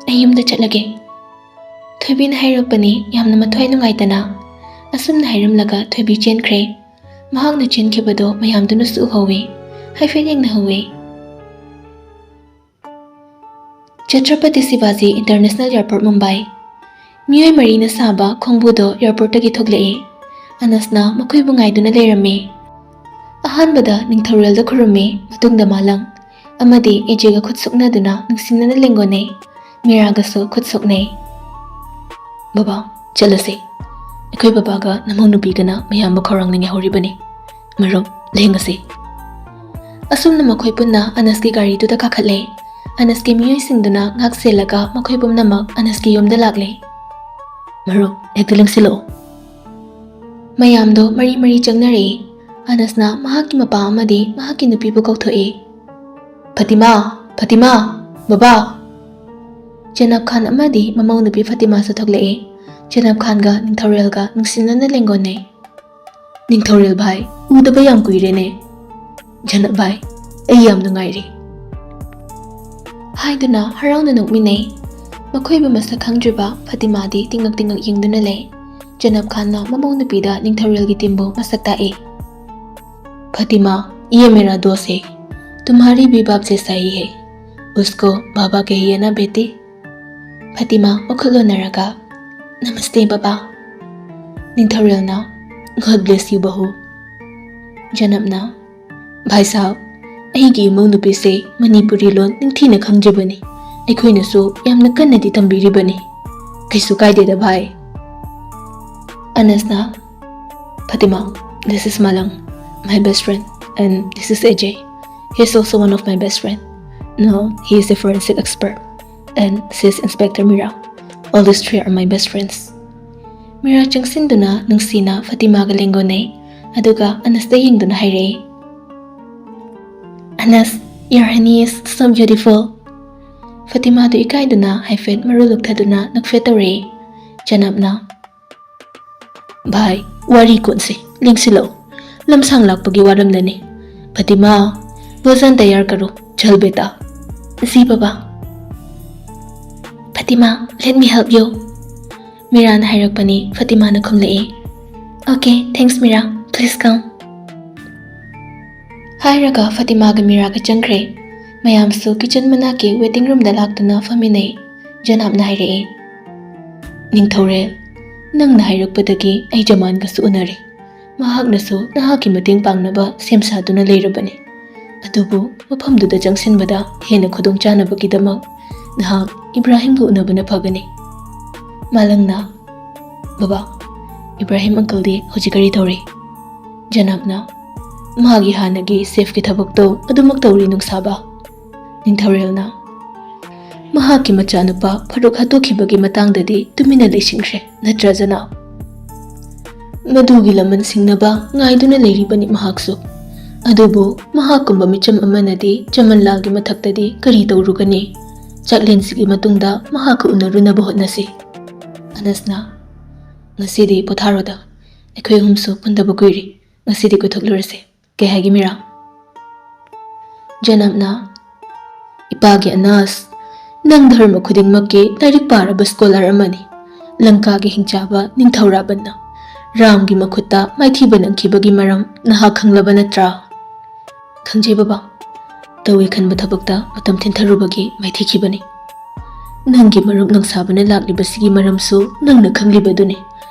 ꯑꯩ ꯌꯨꯝꯗ ꯆꯠꯂꯒꯦ"꯫ ꯊꯣꯏꯕꯤꯅ ꯍꯥꯏꯔꯛꯄꯅꯤ ꯌꯥꯝꯅ ꯃꯊ꯭ꯋꯥꯏ ꯅꯨꯡꯉꯥꯏꯇꯅ꯫ ꯑꯁꯨꯝꯅ ꯍꯥꯏꯔꯝꯂꯒ ꯊꯣꯏꯕꯤ ꯆꯦꯟꯈ꯭ꯔꯦ꯫ ꯃꯍꯥꯛꯅ ꯆꯦꯟꯈꯤꯕꯗꯣ ꯃꯌꯥꯝꯗꯨꯅꯁꯨ ꯎꯍꯧꯋꯤ, ꯍꯥꯏꯐꯦꯠ ꯌꯦꯡꯅꯍꯧꯋꯤ꯫ Chhatrapati ꯁꯤꯕꯥꯖꯤ international airport, Mumbai. ꯃꯤꯑꯣꯏ ꯃꯔꯤꯅ ꯁꯥꯕ ꯈꯣꯡꯕꯨꯗꯣ ꯑꯦꯌꯔꯄꯣꯔꯠꯇꯒꯤ ꯊꯣꯛꯂꯛꯏ꯫ ꯑꯅꯁꯅ ꯃꯈꯣꯏꯕꯨ ꯉꯥꯏꯗꯨꯅ ꯂꯩꯔꯝꯃꯤ꯫ ꯑꯍꯥꯟꯕꯗ ꯅꯤꯡꯊꯧꯔꯦꯜꯗ ꯈꯨꯔꯨꯝꯃꯤ, ꯃꯇꯨꯡꯗ ꯃꯥꯂꯪ ꯑꯃꯗꯤ ꯑꯦꯖꯦꯒ ꯈꯨꯠ ꯁꯣꯛꯅꯗꯨꯅ ꯅꯨꯡꯁꯤꯅꯅ ꯂꯦꯡꯒꯣꯟꯅꯩ꯫ ꯃꯤꯔꯥꯒꯁꯨ ꯈꯨꯠ ꯁꯣꯛꯅꯩ꯫ "ꯕꯕꯥ, ꯆꯠꯂꯁꯤ꯫ ꯑꯩꯈꯣꯏ ꯕꯕꯥꯒ ꯅꯃꯧ ꯅꯨꯄꯤꯒꯅ ꯃꯌꯥꯝꯕꯨ ꯈꯧꯔꯥꯡꯅ ꯉꯥꯏꯍꯧꯔꯤꯕꯅꯤ꯫ ꯃꯔꯨꯞ, ꯂꯦꯡꯉꯁꯤ"꯫ ꯑꯁꯨꯝꯅ ꯃꯈꯣꯏ ꯄꯨꯟꯅ ꯑꯅꯁꯀꯤ ꯒꯥꯔꯤꯗꯨꯗ ꯀꯥꯈꯠꯂꯦ꯫ ꯑꯅꯁꯀꯤ ꯃꯤꯑꯣꯏꯁꯤꯡꯗꯨꯅ ꯉꯥꯛ ꯁꯦꯜꯂꯒ ꯃꯈꯣꯏ ꯄꯨꯝꯅꯃꯛ ꯑꯅꯁꯀꯤ ꯌꯨꯝꯗ ꯂꯥꯛꯂꯦ꯫ "ꯃꯔꯨꯞ, ꯍꯦꯛꯇ ꯂꯦꯡꯁꯤꯜꯂꯛꯑꯣ"꯫ ꯃꯌꯥꯝꯗꯣ ꯃꯔꯤ ꯃꯔꯤ ꯆꯪꯅꯔꯛꯏ꯫ ꯑꯅꯁꯅ ꯃꯍꯥꯛꯀꯤ ꯃꯄꯥ ꯑꯃꯗꯤ ꯃꯍꯥꯛꯀꯤ ꯅꯨꯄꯤꯕꯨ ꯀꯧꯊꯣꯛꯏ꯫ "ꯐꯇꯤꯃꯥ! ꯐꯇꯤꯃꯥ! ꯕꯕꯥ!" ꯖꯅꯕ ꯈꯥꯟ ꯑꯃꯗꯤ ꯃꯃꯧ ꯅꯨꯄꯤ ꯐꯇꯤꯃꯥꯁꯨ ꯊꯣꯛꯂꯛꯏ꯫ ꯖꯅꯕ ꯈꯥꯟꯒ ꯅꯤꯡꯊꯧꯔꯦꯜꯒ ꯅꯨꯡꯁꯤꯅꯅ ꯂꯦꯡꯒꯣꯟꯅꯩ꯫ "ꯅꯤꯡꯊꯧꯔꯦꯜ ꯚꯥꯏ, ꯎꯗꯕ ꯌꯥꯝ ꯀꯨꯏꯔꯦꯅꯦ"꯫ "ꯖꯅꯕ ꯚꯥꯏ, ꯑꯩ ꯌꯥꯝ ꯅꯨꯡꯉꯥꯏꯔꯤ"꯫ ꯍꯥꯏꯗꯨꯅ ꯍꯔꯥꯎꯅ ꯅꯣꯛꯃꯤꯟꯅꯩ꯫ ꯃꯈꯣꯏꯕꯨ ꯃꯁꯛ ꯈꯪꯗ꯭ꯔꯤꯕ ꯐꯇꯤꯃꯥꯗꯤ ꯇꯤꯡꯉꯛ ꯇꯤꯡꯉꯛ ꯌꯦꯡꯗꯨꯅ ꯂꯩ꯫ ꯖꯅꯕ ꯈꯥꯟꯅ ꯃꯃꯧ ꯅꯨꯄꯤꯗ ꯅꯤꯡꯊꯧꯔꯦꯜꯒꯤ ꯇꯤꯝꯕꯨ ꯃꯁꯛ ꯇꯥꯛꯏ꯫ "ꯐꯇꯤꯃꯥ, ꯌꯦ ꯃꯦꯔꯥ ꯗꯣꯁ ꯍꯦ, ꯇꯨꯝꯍꯥꯔꯤ ꯚꯤ ꯕꯥꯞ ꯖꯦꯁꯥ ꯍꯤ ꯍꯦ, ꯎꯁꯀꯣ ꯕꯥꯕꯥ ꯀꯍꯤꯌꯦ ꯅꯥ ꯕꯦꯇꯤ"꯫ ꯐꯇꯤꯃꯥ ꯃꯈꯨꯠ ꯂꯣꯟꯅꯔꯒ, "ꯅꯃꯁꯇꯦ ꯕꯕꯥ"꯫ ꯅꯤꯡꯊꯧꯔꯦꯜꯅ, "God bless you, ꯕꯍꯨ"꯫ ꯖꯅꯕꯅ, "ꯚꯥꯏ ꯁꯥꯍꯕ, ꯑꯩꯒꯤ ꯏꯃꯧ ꯅꯨꯄꯤꯁꯦ ꯃꯅꯤꯄꯨꯔꯤ ꯂꯣꯟ ꯅꯤꯡꯊꯤꯅ ꯈꯪꯖꯕꯅꯤ꯫ ꯑꯩꯈꯣꯏꯅꯁꯨ ꯌꯥꯝꯅ ꯀꯟꯅꯗꯤ ꯇꯝꯕꯤꯔꯤꯕꯅꯤ꯫ ꯀꯩꯁꯨ ꯀꯥꯏꯗꯦꯗ ꯚꯥꯏ꯫ ꯑꯅꯁꯅ, Fatima, this is Malang, my best friend, and this is Ajay. He is also one of my best friend. Now he is a forensic expert, and she is Inspector Mira. All these three are my best friends. ꯃꯤꯔꯥ ꯆꯪꯁꯤꯟꯗꯨꯅ ꯅꯨꯡꯁꯤꯅ ꯐꯇꯤꯃꯥꯒ ꯂꯦꯡꯒꯣꯟꯅꯩ, ꯑꯗꯨꯒ ꯑꯅꯁꯇ ꯌꯦꯡꯗꯨꯅ ꯍꯥꯏꯔꯛꯏ, "Anas, your honey is so beautiful." ꯐꯇꯤꯃꯥꯗꯨ ꯏꯀꯥꯏꯗꯨꯅ ꯍꯥꯏꯐꯦꯠ ꯃꯔꯨ ꯂꯨꯛꯊꯗꯨꯅ ꯅꯣꯛꯐꯦꯠ ꯇꯧꯔꯛꯏ꯫ ꯖꯅꯥꯕꯅ, "ꯚꯥꯏ, ꯋꯥꯔꯤ ꯀꯣꯟꯁꯤ, ꯂꯦꯡꯁꯤꯜꯂꯛꯎ꯫ ꯂꯝꯁꯥꯡ ꯂꯥꯛꯄꯒꯤ ꯋꯥꯔꯝꯂꯅꯤ꯫ ꯐꯇꯤꯃꯥ, ꯚꯣꯖꯟ ꯇꯌꯥꯔ ꯀꯔꯣ, ꯆꯜ ꯕꯦꯇꯥ꯫" "ꯖꯤ ꯕꯕꯥ꯫" "Fatima, let me help you." ꯃꯤꯔꯥꯅ ꯍꯥꯏꯔꯛꯄꯅꯤ꯫ ꯐꯇꯤꯃꯥꯅ ꯈꯨꯝꯂꯛꯏ, "Okay, thanks Mira, please come." ꯍꯥꯏꯔꯒ ꯐꯇꯤꯃꯥꯒ ꯃꯤꯔꯥꯒ ꯆꯪꯈ꯭ꯔꯦ꯫ ꯃꯌꯥꯝꯁꯨ ꯀꯤꯆꯟ ꯃꯅꯥꯛꯀꯤ ꯋꯦꯇꯤꯡ ꯔꯨꯝꯗ ꯂꯥꯛꯇꯨꯅ ꯐꯝꯃꯤꯟꯅꯩ꯫ ꯖꯅꯥꯕꯅ ꯍꯥꯏꯔꯛꯏ, "ꯅꯤꯡꯊꯧꯔꯦꯜ, ꯅꯪꯅ ꯍꯥꯏꯔꯛꯄꯗꯒꯤ ꯑꯩ ꯖꯃꯥꯟꯒꯁꯨ ꯎꯅꯔꯦ꯫ ꯃꯍꯥꯛꯅꯁꯨ ꯅꯍꯥꯛꯀꯤ ꯃꯇꯦꯡ ꯄꯥꯡꯅꯕ ꯁꯦꯝ ꯁꯥꯗꯨꯅ ꯂꯩꯔꯕꯅꯤ꯫ ꯑꯗꯨꯕꯨ ꯃꯐꯝꯗꯨꯗ ꯆꯪꯁꯤꯟꯕꯗ ꯍꯦꯟꯅ ꯈꯨꯗꯣꯡꯆꯥꯅꯕꯒꯤꯗꯃꯛ ꯅꯍꯥꯛ ꯏꯕ꯭ꯔꯥꯍꯤꯝꯒ ꯎꯅꯕꯅ ꯐꯒꯅꯤ꯫" ꯃꯥꯂꯪꯅ, "ꯕꯕꯥ, ꯏꯕ꯭ꯔꯥꯍꯤꯝ ꯑꯪꯀꯜꯗꯤ ꯍꯧꯖꯤꯛ ꯀꯔꯤ ꯇꯧꯔꯤ?" ꯖꯅꯥꯕꯅ, "ꯃꯥꯒꯤ ꯍꯥꯟꯅꯒꯤ ꯁꯦꯐꯀꯤ ꯊꯕꯛꯇꯣ ꯑꯗꯨꯃꯛ ꯇꯧꯔꯤ ꯅꯨꯡꯁꯥꯕ꯫" ꯅꯤꯡꯊꯧꯔꯦꯜꯅ, "ꯃꯍꯥꯛꯀꯤ ꯃꯆꯥꯅꯨꯄꯥ ꯐꯔꯨꯛ ꯍꯥꯠꯇꯣꯛꯈꯤꯕꯒꯤ ꯃꯇꯥꯡꯗꯗꯤ ꯇꯨꯃꯤꯟꯅ ꯂꯩꯁꯤꯟꯈ꯭ꯔꯦ, ꯅꯠꯇ꯭ꯔꯥ ꯖꯅꯥꯕ? ꯃꯗꯨꯒꯤ ꯂꯃꯟ ꯁꯤꯡꯅꯕ ꯉꯥꯏꯗꯨꯅ ꯂꯩꯔꯤꯕꯅꯤ ꯃꯍꯥꯛꯁꯨ꯫ ꯑꯗꯨꯕꯨ ꯃꯍꯥꯛꯀꯨꯝꯕ ꯃꯤꯆꯝ ꯑꯃꯅꯗꯤ ꯖꯃꯟꯂꯥꯜꯒꯤ ꯃꯊꯛꯇꯗꯤ ꯀꯔꯤ ꯇꯧꯔꯨꯒꯅꯤ? ꯆꯥꯛꯂꯦꯟꯁꯤꯒꯤ ꯃꯇꯨꯡꯗ ꯃꯍꯥꯛꯀ ꯎꯅꯔꯨꯅꯕ ꯍꯣꯠꯅꯁꯤ꯫" ꯑꯅꯁꯅ, "ꯉꯁꯤꯗꯤ ꯄꯣꯊꯥꯔꯣꯗ, ꯑꯩꯈꯣꯏ ꯑꯍꯨꯝꯁꯨ ꯄꯨꯟꯗꯕ ꯀꯨꯏꯔꯦ꯫ ꯉꯁꯤꯗꯤ ꯀꯣꯏꯊꯣꯛꯂꯨꯔꯁꯦ꯫ ꯀꯩ ꯍꯥꯏꯒꯦ ꯃꯤꯔꯥ?" ꯖꯅꯥꯕꯅ, "ꯏꯄꯥꯒꯤ ꯑꯅꯥꯁ, ꯅꯪ ꯙꯔꯃ ꯈꯨꯗꯤꯡꯃꯛꯀꯤ ꯂꯥꯏꯔꯤꯛ ꯄꯥꯔꯕ ꯁ꯭ꯀꯣꯂꯔ ꯑꯃꯅꯤ꯫ ꯂꯪꯀꯥꯒꯤ ꯍꯤꯡꯆꯥꯕ ꯅꯤꯡꯊꯧ ꯔꯥꯕꯟꯅ ꯔꯥꯝꯒꯤ ꯃꯈꯨꯠꯇ ꯃꯥꯏꯊꯤꯕ ꯅꯪꯈꯤꯕꯒꯤ ꯃꯔꯝ ꯅꯍꯥꯛ ꯈꯪꯂꯕ ꯅꯠꯇ꯭ꯔꯥ?" "ꯈꯪꯖꯩ ꯕꯕꯥ꯫ ꯇꯧꯒꯦ ꯈꯟꯕ ꯊꯕꯛꯇ ꯃꯇꯝ ꯊꯤꯟꯊꯔꯨꯕꯒꯤ ꯃꯥꯏꯊꯤꯈꯤꯕꯅꯤ꯫ ꯅꯪꯒꯤ ꯃꯔꯨꯞ ꯅꯨꯡꯁꯥꯕꯅ ꯂꯥꯛꯂꯤꯕꯁꯤꯒꯤ ꯃꯔꯝꯁꯨ ꯅꯪꯅ ꯈꯪꯂꯤꯕꯗꯨꯅꯤ꯫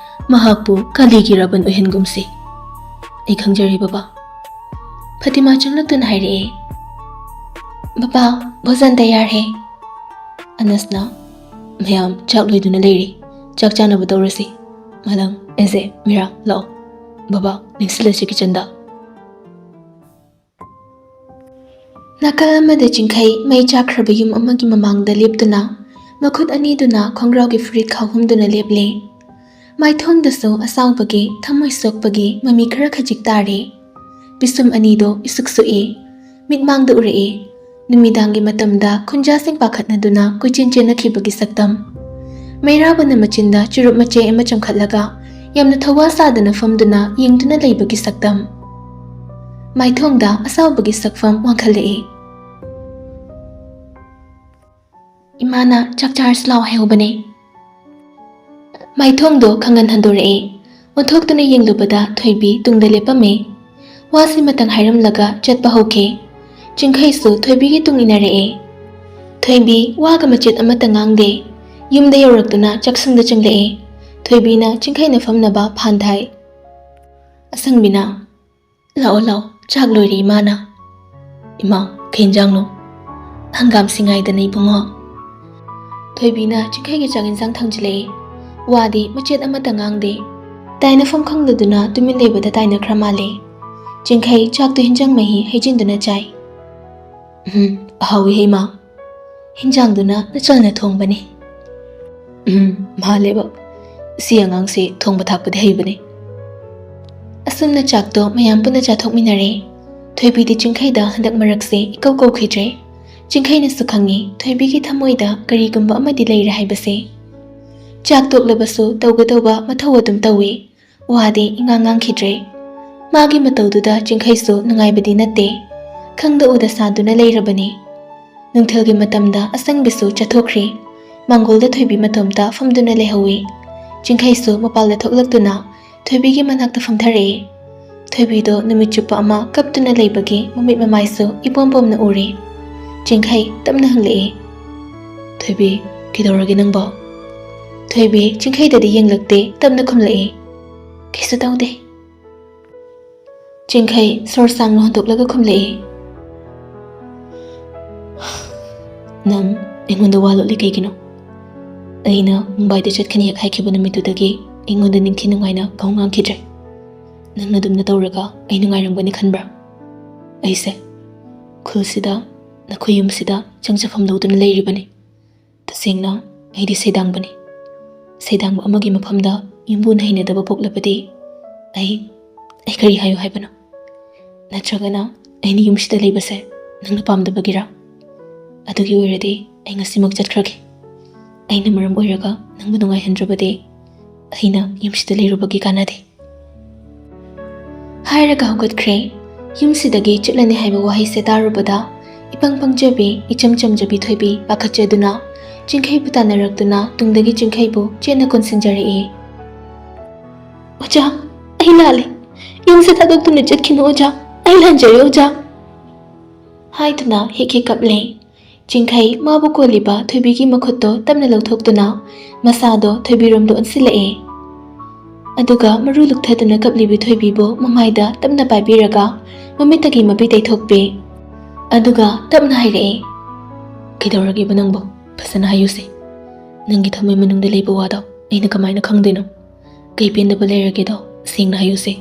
ꯃꯍꯥꯛꯄꯨ ꯀꯥꯂꯤꯒꯤ ꯔꯥꯕꯟ ꯑꯣꯏꯍꯟꯒꯨꯝꯁꯤ꯫" "ꯑꯩ ꯈꯪꯖꯔꯦ ꯕꯕꯥ꯫" ꯐꯇꯤꯃꯥ ꯆꯪꯂꯛꯇꯨꯅ ꯍꯥꯏꯔꯛꯑꯦ, ꯕꯕꯥ, ꯚꯣꯖꯟ ꯇꯌꯥꯔ ꯍꯦ꯫ ꯑꯅꯁꯅ, ꯃꯌꯥꯝ ꯆꯥꯛ ꯂꯣꯏꯗꯨꯅ ꯂꯩꯔꯤ, ꯆꯥꯛ ꯆꯥꯅꯕ ꯇꯧꯔꯁꯤ꯫ ꯃꯥꯂꯪ, ꯑꯦꯖꯦ, ꯃꯤꯔꯥ, ꯂꯥꯛꯑꯣ꯫ ꯕꯕꯥ, ꯅꯤꯡꯁꯤꯜꯂꯁꯤ ꯀꯤꯆꯟꯗ꯫ ꯅꯥꯀꯜ ꯑꯃꯗ ꯆꯤꯡꯈꯩ ꯃꯩ ꯆꯥꯛꯈ꯭ꯔꯕ ꯌꯨꯝ ꯑꯃꯒꯤ ꯃꯃꯥꯡꯗ ꯂꯦꯞꯇꯨꯅ, ꯃꯈꯨꯠ ꯑꯅꯤꯗꯨꯅ ꯈꯣꯡꯒ꯭ꯔꯥꯎꯒꯤ ꯐꯨꯔꯤꯠ ꯈꯥꯎꯍꯨꯝꯗꯨꯅ ꯂꯦꯞꯂꯦ꯫ ꯃꯥꯏꯊꯣꯡꯗꯁꯨ ꯑꯁꯥꯎꯕꯒꯤ, ꯊꯃꯣꯏ ꯁꯣꯛꯄꯒꯤ ꯃꯃꯤ ꯈꯔ ꯈꯖꯤꯛ ꯇꯥꯔꯦ꯫ ꯄꯤꯁꯨꯝ ꯑꯅꯤꯗꯣ ꯏꯁꯨꯛ ꯁꯨꯛꯏ꯫ ꯃꯤꯠꯃꯥꯡꯗ ꯎꯔꯛꯏ꯫ ꯅꯨꯃꯤꯗꯥꯡꯒꯤ ꯃꯇꯝꯗ ꯈꯨꯟꯖꯥꯁꯤꯡ ꯄꯥꯈꯠꯅꯗꯨꯅ ꯀꯣꯏꯆꯦꯟ ꯆꯦꯟꯅꯈꯤꯕꯒꯤ ꯁꯛꯇꯝ꯫ ꯃꯩꯔꯥꯕꯅ ꯃꯆꯤꯟꯗ ꯆꯨꯔꯨꯞ ꯃꯆꯦ ꯑꯃ ꯆꯪꯈꯠꯂꯒ ꯌꯥꯝꯅ ꯊꯧꯋꯥ ꯁꯥꯗꯅ ꯐꯝꯗꯨꯅ ꯌꯦꯡꯗꯨꯅ ꯂꯩꯕꯒꯤ ꯁꯛꯇꯝ꯫ ꯃꯥꯏꯊꯣꯡꯗ ꯑꯁꯥꯎꯕꯒꯤ ꯁꯛꯐꯝ ꯋꯥꯡꯈꯠꯂꯛꯏ꯫ "ꯏꯃꯥꯅ ꯆꯥꯛ ꯆꯥꯔꯁꯤ ꯂꯥꯎ ꯍꯥꯏꯍꯧꯕꯅꯦ꯫" ꯃꯥꯏꯊꯣꯡꯗꯣ ꯈꯪꯍꯟ ꯍꯟꯗꯣꯔꯛꯑꯦ꯫ ꯑꯣꯟꯊꯣꯛꯇꯨꯅ ꯌꯦꯡꯂꯨꯕꯗ ꯊꯣꯏꯕꯤ ꯇꯨꯡꯗ ꯂꯦꯞꯄꯝꯃꯦ꯫ ꯋꯥꯁꯤ ꯃꯇꯪ ꯍꯥꯏꯔꯝꯂꯒ ꯆꯠꯄ ꯍꯧꯈꯤ꯫ ꯆꯤꯡꯈꯩꯁꯨ ꯊꯣꯏꯕꯤꯒꯤ ꯇꯨꯡ ꯏꯟꯅꯔꯛꯑꯦ꯫ ꯊꯣꯏꯕꯤ ꯋꯥꯒ ꯃꯆꯦꯠ ꯑꯃꯠꯇ ꯉꯥꯡꯗꯦ꯫ ꯌꯨꯝꯗ ꯌꯧꯔꯛꯇꯨꯅ ꯆꯥꯛꯁꯪꯗ ꯆꯪꯂꯛꯑꯦ꯫ ꯊꯣꯏꯕꯤꯅ ꯆꯤꯡꯈꯩꯅ ꯐꯝꯅꯕ ꯐꯥꯟ ꯊꯥꯏ꯫ ꯑꯁꯪꯕꯤꯅ, "ꯂꯥꯛꯑꯣ, ꯂꯥꯛꯑꯣ, ꯆꯥꯛ ꯂꯣꯏꯔꯦ ꯏꯃꯥꯅ꯫" "ꯏꯃꯥ, ꯀꯩ ꯏꯟꯖꯥꯡꯅꯣ?" "ꯍꯪꯒꯥꯝ ꯁꯤꯡꯉꯥꯏꯗꯅ ꯏꯕꯨꯡꯉꯣ꯫" ꯊꯣꯏꯕꯤꯅ ꯆꯤꯡꯈꯩꯒꯤ ꯆꯥꯛ ꯏꯟꯖꯥꯡ ꯊꯥꯡꯖꯤꯜꯂꯛꯑꯦ꯫ ꯋꯥꯗꯤ ꯃꯆꯦꯠ ꯑꯃꯠꯇ ꯉꯥꯡꯗꯦ꯫ ꯇꯥꯏꯅꯐꯝ ꯈꯪꯗꯗꯨꯅ ꯇꯨꯃꯤꯟ ꯂꯩꯕꯗ ꯇꯥꯏꯅꯈ꯭ꯔ ꯃꯥꯜꯂꯦ꯫ ꯆꯤꯡꯈꯩ ꯆꯥꯛꯇꯨ ꯍꯤꯟꯖꯥꯡ ꯃꯍꯤ ꯍꯩꯖꯤꯟꯗꯨꯅ ꯆꯥꯏ꯫ "ꯎꯝ, ꯑꯍꯥꯎꯋꯤ ꯍꯩꯃꯥ꯫ ꯍꯤꯟꯖꯥꯡꯗꯨꯅ ꯅꯆꯜꯅ ꯊꯣꯡꯕꯅꯤ꯫" "ꯎꯝ, ꯃꯥꯜꯂꯦꯕ꯫ ꯁꯤ ꯑꯉꯥꯡꯁꯦ ꯊꯣꯡꯕ ꯊꯥꯛꯄꯗꯤ ꯍꯩꯕꯅꯦ꯫" ꯑꯁꯨꯝꯅ ꯆꯥꯛꯇꯣ ꯃꯌꯥꯝ ꯄꯨꯟꯅ ꯆꯥꯊꯣꯛꯃꯤꯟꯅꯔꯦ꯫ ꯊꯣꯏꯕꯤꯗꯤ ꯆꯤꯡꯈꯩꯗ ꯍꯟꯗꯛ ꯃꯔꯛꯁꯦ ꯏꯀꯧ ꯀꯧꯈꯤꯗ꯭ꯔꯦ꯫ ꯆꯤꯡꯈꯩꯅꯁꯨ ꯈꯪꯉꯤ ꯊꯣꯏꯕꯤꯒꯤ ꯊꯃꯣꯏꯗ ꯀꯔꯤꯒꯨꯝꯕ ꯑꯃꯗꯤ ꯂꯩꯔꯦ ꯍꯥꯏꯕꯁꯦ꯫ ꯆꯥꯛ ꯇꯣꯛꯂꯕꯁꯨ ꯇꯧꯒꯗꯧꯕ ꯃꯊꯧ ꯑꯗꯨꯝ ꯇꯧꯏ꯫ ꯋꯥꯗꯤ ꯏꯉꯥꯡ ꯉꯥꯡꯈꯤꯗ꯭ꯔꯦ꯫ ꯃꯥꯒꯤ ꯃꯇꯧꯗꯨꯗ ꯆꯤꯡꯈꯩꯁꯨ ꯅꯨꯡꯉꯥꯏꯕꯗꯤ ꯅꯠꯇꯦ꯫ ꯈꯪꯗ ꯎꯗ ꯁꯥꯗꯨꯅ ꯂꯩꯔꯕꯅꯤ꯫ ꯅꯨꯡꯊꯤꯜꯒꯤ ꯃꯇꯝꯗ ꯑꯁꯪꯕꯤꯁꯨ ꯆꯠꯊꯣꯛꯈ꯭ꯔꯦ꯫ ꯃꯥꯡꯒꯣꯜꯗ ꯊꯣꯏꯕꯤ ꯃꯇꯣꯝꯇ ꯐꯝꯗꯨꯅ ꯂꯩꯍꯧꯏ꯫ ꯆꯤꯡꯈꯩꯁꯨ ꯃꯄꯥꯜꯗ ꯊꯣꯛꯂꯛꯇꯨꯅ ꯊꯣꯏꯕꯤꯒꯤ ꯃꯅꯥꯛꯇ ꯐꯝꯊꯔꯛꯑꯦ꯫ ꯊꯣꯏꯕꯤꯗꯣ ꯅꯨꯃꯤꯠ ꯆꯨꯞꯄ ꯑꯃ ꯀꯞꯇꯨꯅ ꯂꯩꯕꯒꯤ ꯃꯃꯤꯠ ꯃꯃꯥꯏꯁꯨ ꯏꯄꯣꯝ ꯄꯣꯝꯅ ꯎꯔꯦ꯫ ꯆꯤꯡꯈꯩ ꯇꯞꯅ ꯍꯪꯂꯛꯑꯦ, "ꯊꯣꯏꯕꯤ, ꯀꯩꯗꯧꯔꯒꯦ ꯅꯪꯕꯣ?" ꯊꯣꯏꯕꯤ ꯆꯤꯡꯈꯩꯗꯗꯤ ꯌꯦꯡꯂꯛꯇꯦ, ꯇꯞꯅ ꯈꯨꯝꯂꯛꯑꯦ, "ꯀꯩꯁꯨ ꯇꯧꯗꯦ꯫" ꯆꯤꯡꯈꯩ ꯁꯣꯔ ꯁꯥꯡꯅ ꯍꯣꯟꯗꯣꯛꯂꯒ ꯈꯨꯝꯂꯛꯏ, "ꯅꯪ ꯑꯩꯉꯣꯟꯗ ꯋꯥ ꯂꯣꯠꯂꯤ ꯀꯩꯒꯤꯅꯣ? ꯑꯩꯅ ꯃꯨꯝꯕꯥꯏꯗ ꯆꯠꯀꯅꯤ ꯍꯦꯛ ꯍꯥꯏꯈꯤꯕ ꯅꯨꯃꯤꯠꯇꯨꯗꯒꯤ ꯑꯩꯉꯣꯟꯗ ꯅꯤꯡꯊꯤ ꯅꯨꯡꯉꯥꯏꯅ ꯀꯧ ꯉꯥꯡꯈꯤꯗ꯭ꯔꯦ꯫ ꯅꯪꯅ ꯑꯗꯨꯝꯅ ꯇꯧꯔꯒ ꯑꯩ ꯅꯨꯡꯉꯥꯏꯔꯝꯒꯅꯤ ꯈꯟꯕ꯭ꯔꯥ? ꯑꯩꯁꯦ ꯈꯨꯜꯁꯤꯗ, ꯅꯈꯣꯏ ꯌꯨꯝꯁꯤꯗ ꯆꯪꯖꯐꯝ ꯂꯧꯗꯨꯅ ꯂꯩꯔꯤꯕꯅꯤ꯫ ꯇꯁꯦꯡꯅ ꯑꯩꯗꯤ ꯁꯩꯗꯥꯡꯕꯅꯤ꯫ ꯁꯩꯗꯥꯡꯕ ꯑꯃꯒꯤ ꯃꯐꯝꯗ ꯌꯨꯝꯕꯨꯅ ꯍꯩꯅꯗꯕ ꯄꯣꯛꯂꯕꯗꯤ ꯑꯩ, ꯑꯩ ꯀꯔꯤ ꯍꯥꯏꯌꯨ ꯍꯥꯏꯕꯅꯣ? ꯅꯠꯇ꯭ꯔꯒꯅ ꯑꯩꯅ ꯌꯨꯝꯁꯤꯗ ꯂꯩꯕꯁꯦ ꯅꯪꯅ ꯄꯥꯝꯗꯕꯒꯤꯔꯥ? ꯑꯗꯨꯒꯤ ꯑꯣꯏꯔꯗꯤ ꯑꯩ ꯉꯁꯤꯃꯛ ꯆꯠꯈ꯭ꯔꯒꯦ꯫ ꯑꯩꯅ ꯃꯔꯝ ꯑꯣꯏꯔꯒ ꯅꯪꯕꯨ ꯅꯨꯡꯉꯥꯏꯍꯟꯗ꯭ꯔꯕꯗꯤ ꯑꯩꯅ ꯌꯨꯝꯁꯤꯗ ꯂꯩꯔꯨꯕꯒꯤ ꯀꯥꯟꯅꯗꯦ꯫" ꯍꯥꯏꯔꯒ ꯍꯧꯒꯠꯈ꯭ꯔꯦ꯫ ꯌꯨꯝꯁꯤꯗꯒꯤ ꯆꯠꯂꯅꯤ ꯍꯥꯏꯕ ꯋꯥꯍꯩꯁꯦ ꯇꯥꯔꯨꯕꯗ ꯏꯄꯪ ꯄꯪꯖꯕꯤ, ꯏꯆꯝ ꯆꯝꯖꯕꯤ ꯊꯣꯏꯕꯤ ꯄꯥꯈꯠꯆꯗꯨꯅ ꯆꯤꯡꯈꯩꯕꯨ ꯇꯥꯟꯅꯔꯛꯇꯨꯅ ꯇꯨꯡꯗꯒꯤ ꯆꯤꯡꯈꯩꯕꯨ ꯆꯦꯠꯅ ꯀꯣꯟꯁꯤꯟꯖꯔꯛꯏ꯫ "ꯑꯣꯖꯥ, ꯑꯩ ꯂꯥꯜꯂꯦ꯫ ꯌꯨꯝꯁꯦ ꯊꯥꯗꯣꯛꯇꯨꯅ ꯆꯠꯈꯤꯅꯨ ꯑꯣꯖꯥ꯫ ꯑꯩ ꯂꯥꯟꯖꯔꯦ ꯑꯣꯖꯥ," ꯍꯥꯏꯗꯨꯅ ꯍꯦꯛ ꯍꯦꯛ ꯀꯞꯂꯦ꯫ ꯆꯤꯡꯈꯩ ꯃꯥꯕꯨ ꯀꯣꯜꯂꯤꯕ ꯊꯣꯏꯕꯤꯒꯤ ꯃꯈꯨꯠꯇꯣ ꯇꯞꯅ ꯂꯧꯊꯣꯛꯇꯨꯅ ꯃꯁꯥꯗꯣ ꯊꯣꯏꯕꯤꯔꯣꯝꯗ ꯑꯣꯟꯁꯤꯜꯂꯛꯑꯦ꯫ ꯑꯗꯨꯒ ꯃꯔꯨ ꯂꯨꯛꯊꯗꯨꯅ ꯀꯞꯂꯤꯕꯤ ꯊꯣꯏꯕꯤꯕꯨ ꯃꯃꯥꯏꯗ ꯇꯞꯅ ꯄꯥꯏꯕꯤꯔꯒ ꯃꯃꯤꯠꯇꯒꯤ ꯃꯄꯤ ꯇꯩꯊꯣꯛꯄꯤ꯫ ꯑꯗꯨꯒ ꯇꯞꯅ ꯍꯥꯏꯔꯛꯑꯦ, "ꯀꯩꯗꯧꯔꯒꯦꯕ ꯅꯪꯕꯣ? ꯐꯖꯅ ꯍꯥꯏꯌꯨꯁꯦ꯫ ꯅꯪꯒꯤ ꯊꯃꯣꯏ ꯃꯅꯨꯡꯗ ꯂꯩꯕ ꯋꯥꯗꯣ ꯑꯩꯅ ꯀꯃꯥꯏꯅ ꯈꯪꯗꯣꯏꯅꯣ? ꯀꯩ ꯄꯦꯟꯗꯕ ꯂꯩꯔꯒꯦꯗꯣ ꯁꯦꯡꯅ ꯍꯥꯏꯌꯨꯁꯦ꯫"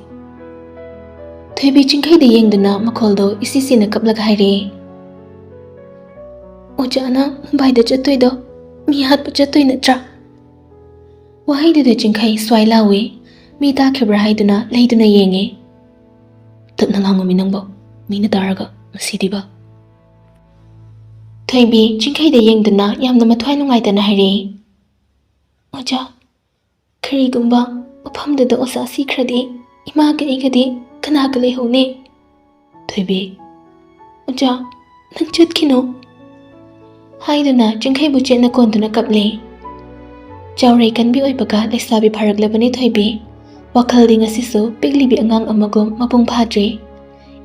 ꯊꯣꯏꯕꯤ ꯆꯤꯡꯈꯩꯗ ꯌꯦꯡꯗꯨꯅ ꯃꯈꯣꯜꯗꯣ ꯏꯁꯤ ꯁꯤꯅ ꯀꯞꯂꯒ ꯍꯥꯏꯔꯛꯑꯦ, "ꯑꯣꯖꯥꯅ ꯃꯨꯝꯕꯥꯏꯗ ꯆꯠꯇꯣꯏꯗꯣ ꯃꯤ ꯍꯥꯠꯄ ꯆꯠꯇꯣꯏ ꯅꯠꯇ꯭ꯔꯥ?" ꯋꯥꯍꯩꯗꯨꯗ ꯆꯤꯡꯈꯩ ꯁ꯭ꯋꯥꯏ ꯂꯥꯎꯏ꯫ ꯃꯤ ꯇꯥꯈꯤꯕ꯭ꯔꯥ ꯍꯥꯏꯗꯨꯅ ꯂꯩꯗꯨꯅ ꯌꯦꯡꯉꯤ꯫ "ꯇꯞꯅ ꯉꯥꯡꯉꯨꯃꯤ ꯅꯪꯕꯣ, ꯃꯤꯅ ꯇꯥꯔꯒ ꯃꯁꯤꯗꯤꯕ꯫" ꯊꯣꯏꯕꯤ ꯆꯤꯡꯈꯩꯗ ꯌꯦꯡꯗꯨꯅ ꯌꯥꯝꯅ ꯃꯊ꯭ꯋꯥꯏ ꯅꯨꯡꯉꯥꯏꯇꯅ ꯍꯥꯏꯔꯛꯏ, "ꯑꯣꯖꯥ, ꯀꯔꯤꯒꯨꯝꯕ ꯃꯐꯝꯗꯨꯗ ꯑꯣꯖꯥ ꯁꯤꯈ꯭ꯔꯗꯤ ꯏꯃꯥꯒ ꯑꯩꯒꯗꯤ ꯀꯅꯥꯒ ꯂꯩꯍꯧꯅꯤ?" ꯊꯣꯏꯕꯤ, "ꯑꯣꯖꯥ, ꯅꯪ ꯆꯠꯈꯤꯅꯨ," ꯍꯥꯏꯗꯨꯅ ꯆꯤꯡꯈꯩꯕꯨ ꯆꯦꯠꯅ ꯀꯣꯟꯗꯨꯅ ꯀꯞꯂꯤ꯫ ꯆꯥꯎꯔꯩ ꯀꯟꯕꯤ ꯑꯣꯏꯕꯒ ꯂꯩꯁꯥꯕꯤ ꯐꯥꯔꯛꯂꯕꯅꯤ ꯊꯣꯏꯕꯤ꯫ ꯋꯥꯈꯜꯗꯤ ꯉꯁꯤꯁꯨ ꯄꯤꯛꯂꯤꯕꯤ ꯑꯉꯥꯡ ꯑꯃꯒꯨꯝ ꯃꯄꯨꯡ ꯐꯥꯗ꯭ꯔꯤ꯫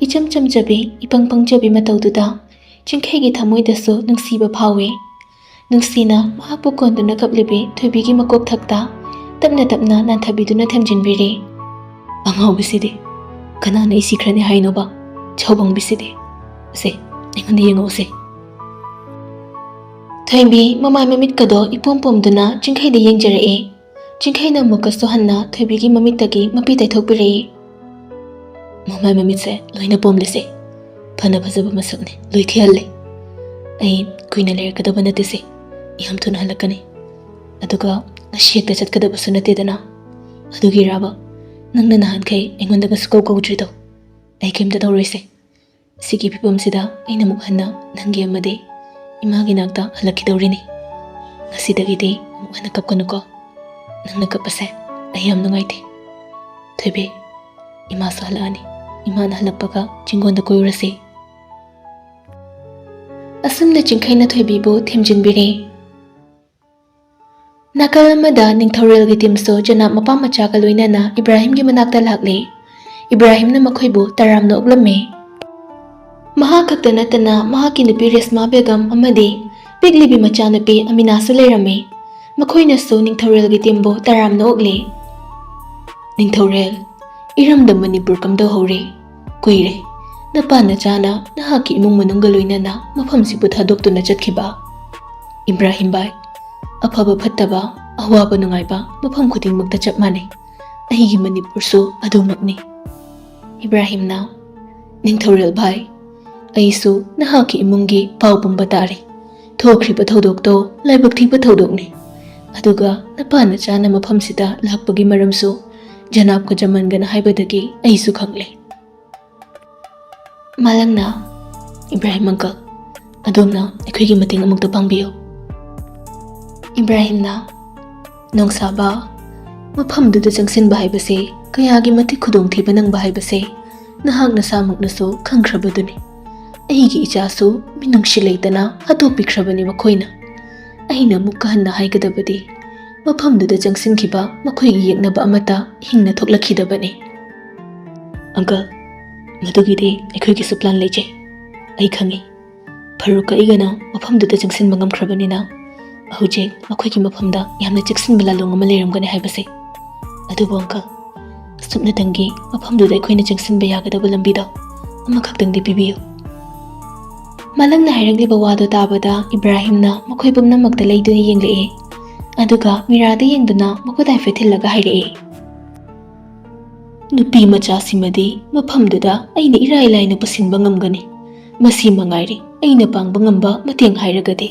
ꯏꯆꯝ ꯆꯝꯖꯕꯤ, ꯏꯄꯪ ꯄꯪꯖꯕꯤ ꯃꯇꯧꯗꯨꯗ ꯆꯤꯡꯈꯩꯒꯤ ꯊꯃꯣꯏꯗꯁꯨ ꯅꯨꯡꯁꯤꯕ ꯐꯥꯎꯏ꯫ ꯅꯨꯡꯁꯤꯅ ꯃꯍꯥꯛꯄꯨ ꯀꯣꯟꯗꯨꯅ ꯀꯞꯂꯤꯕꯤ ꯊꯣꯏꯕꯤꯒꯤ ꯃꯀꯣꯛꯊꯛꯇ ꯇꯞꯅ ꯇꯞꯅ ꯅꯥꯟꯊꯕꯤꯗꯨꯅ ꯊꯦꯝꯖꯤꯟꯕꯤꯔꯤ꯫ "ꯑꯉꯥꯎꯕꯤꯁꯤꯗꯤ, ꯀꯅꯥꯅ ꯑꯩ ꯁꯤꯈ꯭ꯔꯅꯤ ꯍꯥꯏꯅꯣꯕ? ꯆꯥꯎꯕꯪꯕꯤꯁꯤꯗꯤ꯫ ꯁꯦ, ꯑꯩꯉꯣꯟꯗ ꯌꯦꯡꯉꯛꯎꯁꯦ꯫ ꯊꯣꯏꯕꯤ ꯃꯃꯥꯏ ꯃꯃꯤꯠꯀꯗꯣ ꯏꯄꯣꯝ ꯄꯣꯝꯗꯨꯅ ꯆꯤꯡꯈꯩꯗ ꯌꯦꯡꯖꯔꯛꯑꯦ꯫ ꯆꯤꯡꯈꯩꯅ ꯑꯃꯨꯛꯀꯁꯨ ꯍꯟꯅ ꯊꯣꯏꯕꯤꯒꯤ ꯃꯃꯤꯠꯇꯒꯤ ꯃꯄꯤ ꯇꯩꯊꯣꯛꯄꯤꯔꯛꯏ꯫ "ꯃꯃꯥꯏ ꯃꯃꯤꯠꯁꯦ ꯂꯣꯏꯅ ꯄꯣꯝꯂꯤꯁꯦ꯫ ꯐꯅ ꯐꯖꯕ ꯃꯁꯛꯅꯤ, ꯂꯣꯏ ꯊꯤꯍꯜꯂꯦ꯫ ꯑꯩ ꯀꯨꯏꯅ ꯂꯩꯔꯛꯀꯗꯕ ꯅꯠꯇꯦꯁꯦ, ꯌꯥꯝ ꯊꯨꯅ ꯍꯜꯂꯛꯀꯅꯤ꯫ ꯑꯗꯨꯒ ꯉꯁꯤ ꯍꯦꯛꯇ ꯆꯠꯀꯗꯕꯁꯨ ꯅꯠꯇꯦꯗꯅ꯫ ꯑꯗꯨꯒꯤꯔꯕ ꯅꯪꯅ ꯅꯍꯥꯟꯈꯩ ꯑꯩꯉꯣꯟꯗꯒ ꯁꯨꯀꯧ ꯀꯧꯗ꯭ꯔꯤꯗꯣ? ꯑꯩ ꯀꯩꯝꯇ ꯇꯧꯔꯣꯏꯁꯦ꯫ ꯁꯤꯒꯤ ꯐꯤꯕꯝꯁꯤꯗ ꯑꯩꯅ ꯑꯃꯨꯛ ꯍꯟꯅ ꯅꯪꯒꯤ ꯑꯃꯗꯤ ꯏꯃꯥꯒꯤ ꯅꯥꯛꯇ ꯍꯜꯂꯛꯈꯤꯗꯧꯔꯤꯅꯤ꯫ ꯉꯁꯤꯗꯒꯤꯗꯤ ꯑꯃꯨꯛ ꯍꯟꯅ ꯀꯞꯀꯅꯨꯀꯣ꯫ ꯅꯪꯅ ꯀꯞꯄꯁꯦ ꯑꯩ ꯌꯥꯝ ꯅꯨꯡꯉꯥꯏꯇꯦ꯫ ꯊꯣꯏꯕꯤ, ꯏꯃꯥꯁꯨ ꯍꯜꯂꯛꯑꯅꯤ꯫ ꯏꯃꯥꯅ ꯍꯜꯂꯛꯄꯒ ꯆꯤꯡꯒꯣꯟꯗ ꯀꯣꯏꯔꯨꯔꯁꯤ꯫" ꯑꯁꯨꯝꯅ ꯆꯤꯡꯈꯩꯅ ꯊꯣꯏꯕꯤꯕꯨ ꯊꯦꯝꯖꯤꯟꯕꯤꯔꯦ꯫ ꯅꯥꯀꯜ ꯑꯃꯗ ꯅꯤꯡꯊꯧꯔꯦꯜꯒꯤ ꯇꯤꯝꯁꯨ ꯖꯅꯥꯕ ꯃꯄꯥ ꯃꯆꯥꯒ ꯂꯣꯏꯅꯅ ꯏꯕ꯭ꯔꯥꯍꯤꯝꯒꯤ ꯃꯅꯥꯛꯇ ꯂꯥꯛꯂꯦ꯫ ꯏꯕ꯭ꯔꯥꯍꯤꯝꯅ ꯃꯈꯣꯏꯕꯨ ꯇꯔꯥꯝꯅ ꯑꯣꯛꯂꯝꯃꯤ꯫ ꯃꯍꯥꯛ ꯈꯛꯇ ꯅꯠꯇꯅ ꯃꯍꯥꯛꯀꯤ ꯅꯨꯄꯤ ꯔꯦꯁꯃꯥ ꯕꯦꯒꯝ ꯑꯃꯗꯤ ꯄꯤꯛꯂꯤꯕꯤ ꯃꯆꯥꯅꯨꯄꯤ ꯑꯃꯤꯅꯥꯁꯨ ꯂꯩꯔꯝꯃꯤ꯫ ꯃꯈꯣꯏꯅꯁꯨ ꯅꯤꯡꯊꯧꯔꯦꯜꯒꯤ ꯇꯤꯝꯕꯨ ꯇꯔꯥꯝꯅ ꯑꯣꯛꯂꯤ꯫ "ꯅꯤꯡꯊꯧꯔꯦꯜ, ꯏꯔꯝꯗꯝ ꯃꯅꯤꯄꯨꯔ ꯀꯝꯗꯧꯍꯧꯔꯦ? ꯀꯨꯏꯔꯦ ꯅꯄꯥ ꯅꯆꯥꯅ ꯅꯍꯥꯛꯀꯤ ꯏꯃꯨꯡ ꯃꯅꯨꯡꯒ ꯂꯣꯏꯅꯅ ꯃꯐꯝꯁꯤꯕꯨ ꯊꯥꯗꯣꯛꯇꯨꯅ ꯆꯠꯈꯤꯕ꯫" "ꯏꯕ꯭ꯔꯥꯍꯤꯝ ꯚꯥꯏ, ꯑꯐꯕ ꯐꯠꯇꯕ, ꯑꯋꯥꯕ ꯅꯨꯡꯉꯥꯏꯕ ꯃꯐꯝ ꯈꯨꯗꯤꯡꯃꯛꯇ ꯆꯞ ꯃꯥꯟꯅꯩ꯫ ꯑꯩꯒꯤ ꯃꯅꯤꯄꯨꯔꯁꯨ ꯑꯗꯨꯃꯛꯅꯤ꯫" ꯏꯕ꯭ꯔꯥꯍꯤꯝꯅ, "ꯅꯤꯡꯊꯧꯔꯦꯜ ꯚꯥꯏ, ꯑꯩꯁꯨ ꯅꯍꯥꯛꯀꯤ ꯏꯃꯨꯡꯒꯤ ꯄꯥꯎ ꯄꯨꯝꯕ ꯇꯥꯔꯦ꯫ ꯊꯣꯛꯈ꯭ꯔꯤꯕ ꯊꯧꯗꯣꯛꯇꯣ ꯂꯥꯏꯕꯛ ꯊꯤꯕ ꯊꯧꯗꯣꯛꯅꯤ꯫ ꯑꯗꯨꯒ ꯅꯄꯥ ꯅꯆꯥꯅ ꯃꯐꯝꯁꯤꯗ ꯂꯥꯛꯄꯒꯤ ꯃꯔꯝꯁꯨ ꯖꯅꯥꯕꯀ ꯖꯃꯟꯒꯅ ꯍꯥꯏꯕꯗꯒꯤ ꯑꯩꯁꯨ ꯈꯪꯂꯦ꯫" ꯃꯥꯂꯪꯅ, "ꯏꯕ꯭ꯔꯥꯍꯤꯝ ꯑꯪꯀꯜ, ꯑꯗꯣꯝꯅ ꯑꯩꯈꯣꯏꯒꯤ ꯃꯇꯦꯡ ꯑꯃꯨꯛꯇ ꯄꯥꯡꯕꯤꯌꯨ꯫" ꯏꯕ꯭ꯔꯥꯍꯤꯝꯅ, "ꯅꯣꯡꯁꯥꯕ, ꯃꯐꯝꯗꯨꯗ ꯆꯪꯁꯤꯟꯕ ꯍꯥꯏꯕꯁꯦ ꯀꯌꯥꯒꯤ ꯃꯇꯤꯛ ꯈꯨꯗꯣꯡꯊꯤꯕ ꯅꯪꯕ ꯍꯥꯏꯕꯁꯦ ꯅꯍꯥꯛ ꯅꯁꯥꯃꯛꯅꯁꯨ ꯈꯪꯈ꯭ꯔꯕꯗꯨꯅꯤ꯫ ꯑꯩꯒꯤ ꯏꯆꯥꯁꯨ ꯃꯤꯅꯨꯡꯁꯤ ꯂꯩꯇꯅ ꯍꯥꯠꯇꯣꯛꯄꯤꯈ꯭ꯔꯕꯅꯤ ꯃꯈꯣꯏꯅ꯫ ꯑꯩꯅ ꯑꯃꯨꯛꯀ ꯍꯟꯅ ꯍꯥꯏꯒꯗꯕꯗꯤ, ꯃꯐꯝꯗꯨꯗ ꯆꯪꯁꯤꯟꯈꯤꯕ ꯃꯈꯣꯏꯒꯤ ꯌꯦꯛꯅꯕ ꯑꯃꯠꯇ ꯍꯤꯡꯅ ꯊꯣꯛꯂꯛꯈꯤꯗꯕꯅꯤ꯫" "ꯑꯪꯀꯜ, ꯃꯗꯨꯒꯤꯗꯤ ꯑꯩꯈꯣꯏꯒꯤꯁꯨ ꯄ꯭ꯂꯥꯟ ꯂꯩꯖꯩ꯫ ꯑꯩ ꯈꯪꯏ, ꯐꯔꯨꯛꯀ ꯑꯩꯒꯅ ꯃꯐꯝꯗꯨꯗ ꯆꯪꯁꯤꯟꯕ ꯉꯝꯈ꯭ꯔꯕꯅꯤꯅ ꯍꯧꯖꯤꯛ ꯃꯈꯣꯏꯒꯤ ꯃꯐꯝꯗ ꯌꯥꯝꯅ ꯆꯦꯛꯁꯤꯟꯕ ꯂꯥꯂꯣꯡ ꯑꯃ ꯂꯩꯔꯝꯒꯅꯤ ꯍꯥꯏꯕꯁꯦ꯫ ꯑꯗꯨꯕꯨ ꯑꯪꯀꯜ, ꯁꯨꯞꯅꯇꯪꯒꯤ ꯃꯐꯝꯗꯨꯗ ꯑꯩꯈꯣꯏꯅ ꯆꯪꯁꯤꯟꯕ ꯌꯥꯒꯗꯕ ꯂꯝꯕꯤꯗꯣ ꯑꯃꯈꯛꯇꯪꯗꯤ ꯄꯤꯕꯤꯌꯨ꯫" ꯃꯥꯂꯪꯅ ꯍꯥꯏꯔꯛꯂꯤꯕ ꯋꯥꯗꯨ ꯇꯥꯕꯗ ꯏꯕ꯭ꯔꯥꯍꯤꯝꯅ ꯃꯈꯣꯏ ꯄꯨꯝꯅꯃꯛꯇ ꯂꯩꯗꯨꯅ ꯌꯦꯡꯂꯛꯑꯦ꯫ ꯑꯗꯨꯒ ꯃꯤꯔꯥꯗ ꯌꯦꯡꯗꯨꯅ ꯃꯈꯨꯠ ꯍꯥꯏꯐꯦꯠ ꯊꯤꯜꯂꯒ ꯍꯥꯏꯔꯛꯑꯦ, "ꯅꯨꯄꯤ ꯃꯆꯥꯁꯤꯃꯗꯤ ꯃꯐꯝꯗꯨꯗ ꯑꯩꯅ ꯏꯔꯥꯏ ꯂꯥꯏꯅ ꯄꯨꯁꯤꯟꯕ ꯉꯝꯒꯅꯤ꯫ ꯃꯁꯤ ꯃꯉꯥꯏꯔꯦ ꯑꯩꯅ ꯄꯥꯡꯕ ꯉꯝꯕ ꯃꯇꯦꯡ ꯍꯥꯏꯔꯒꯗꯤ꯫"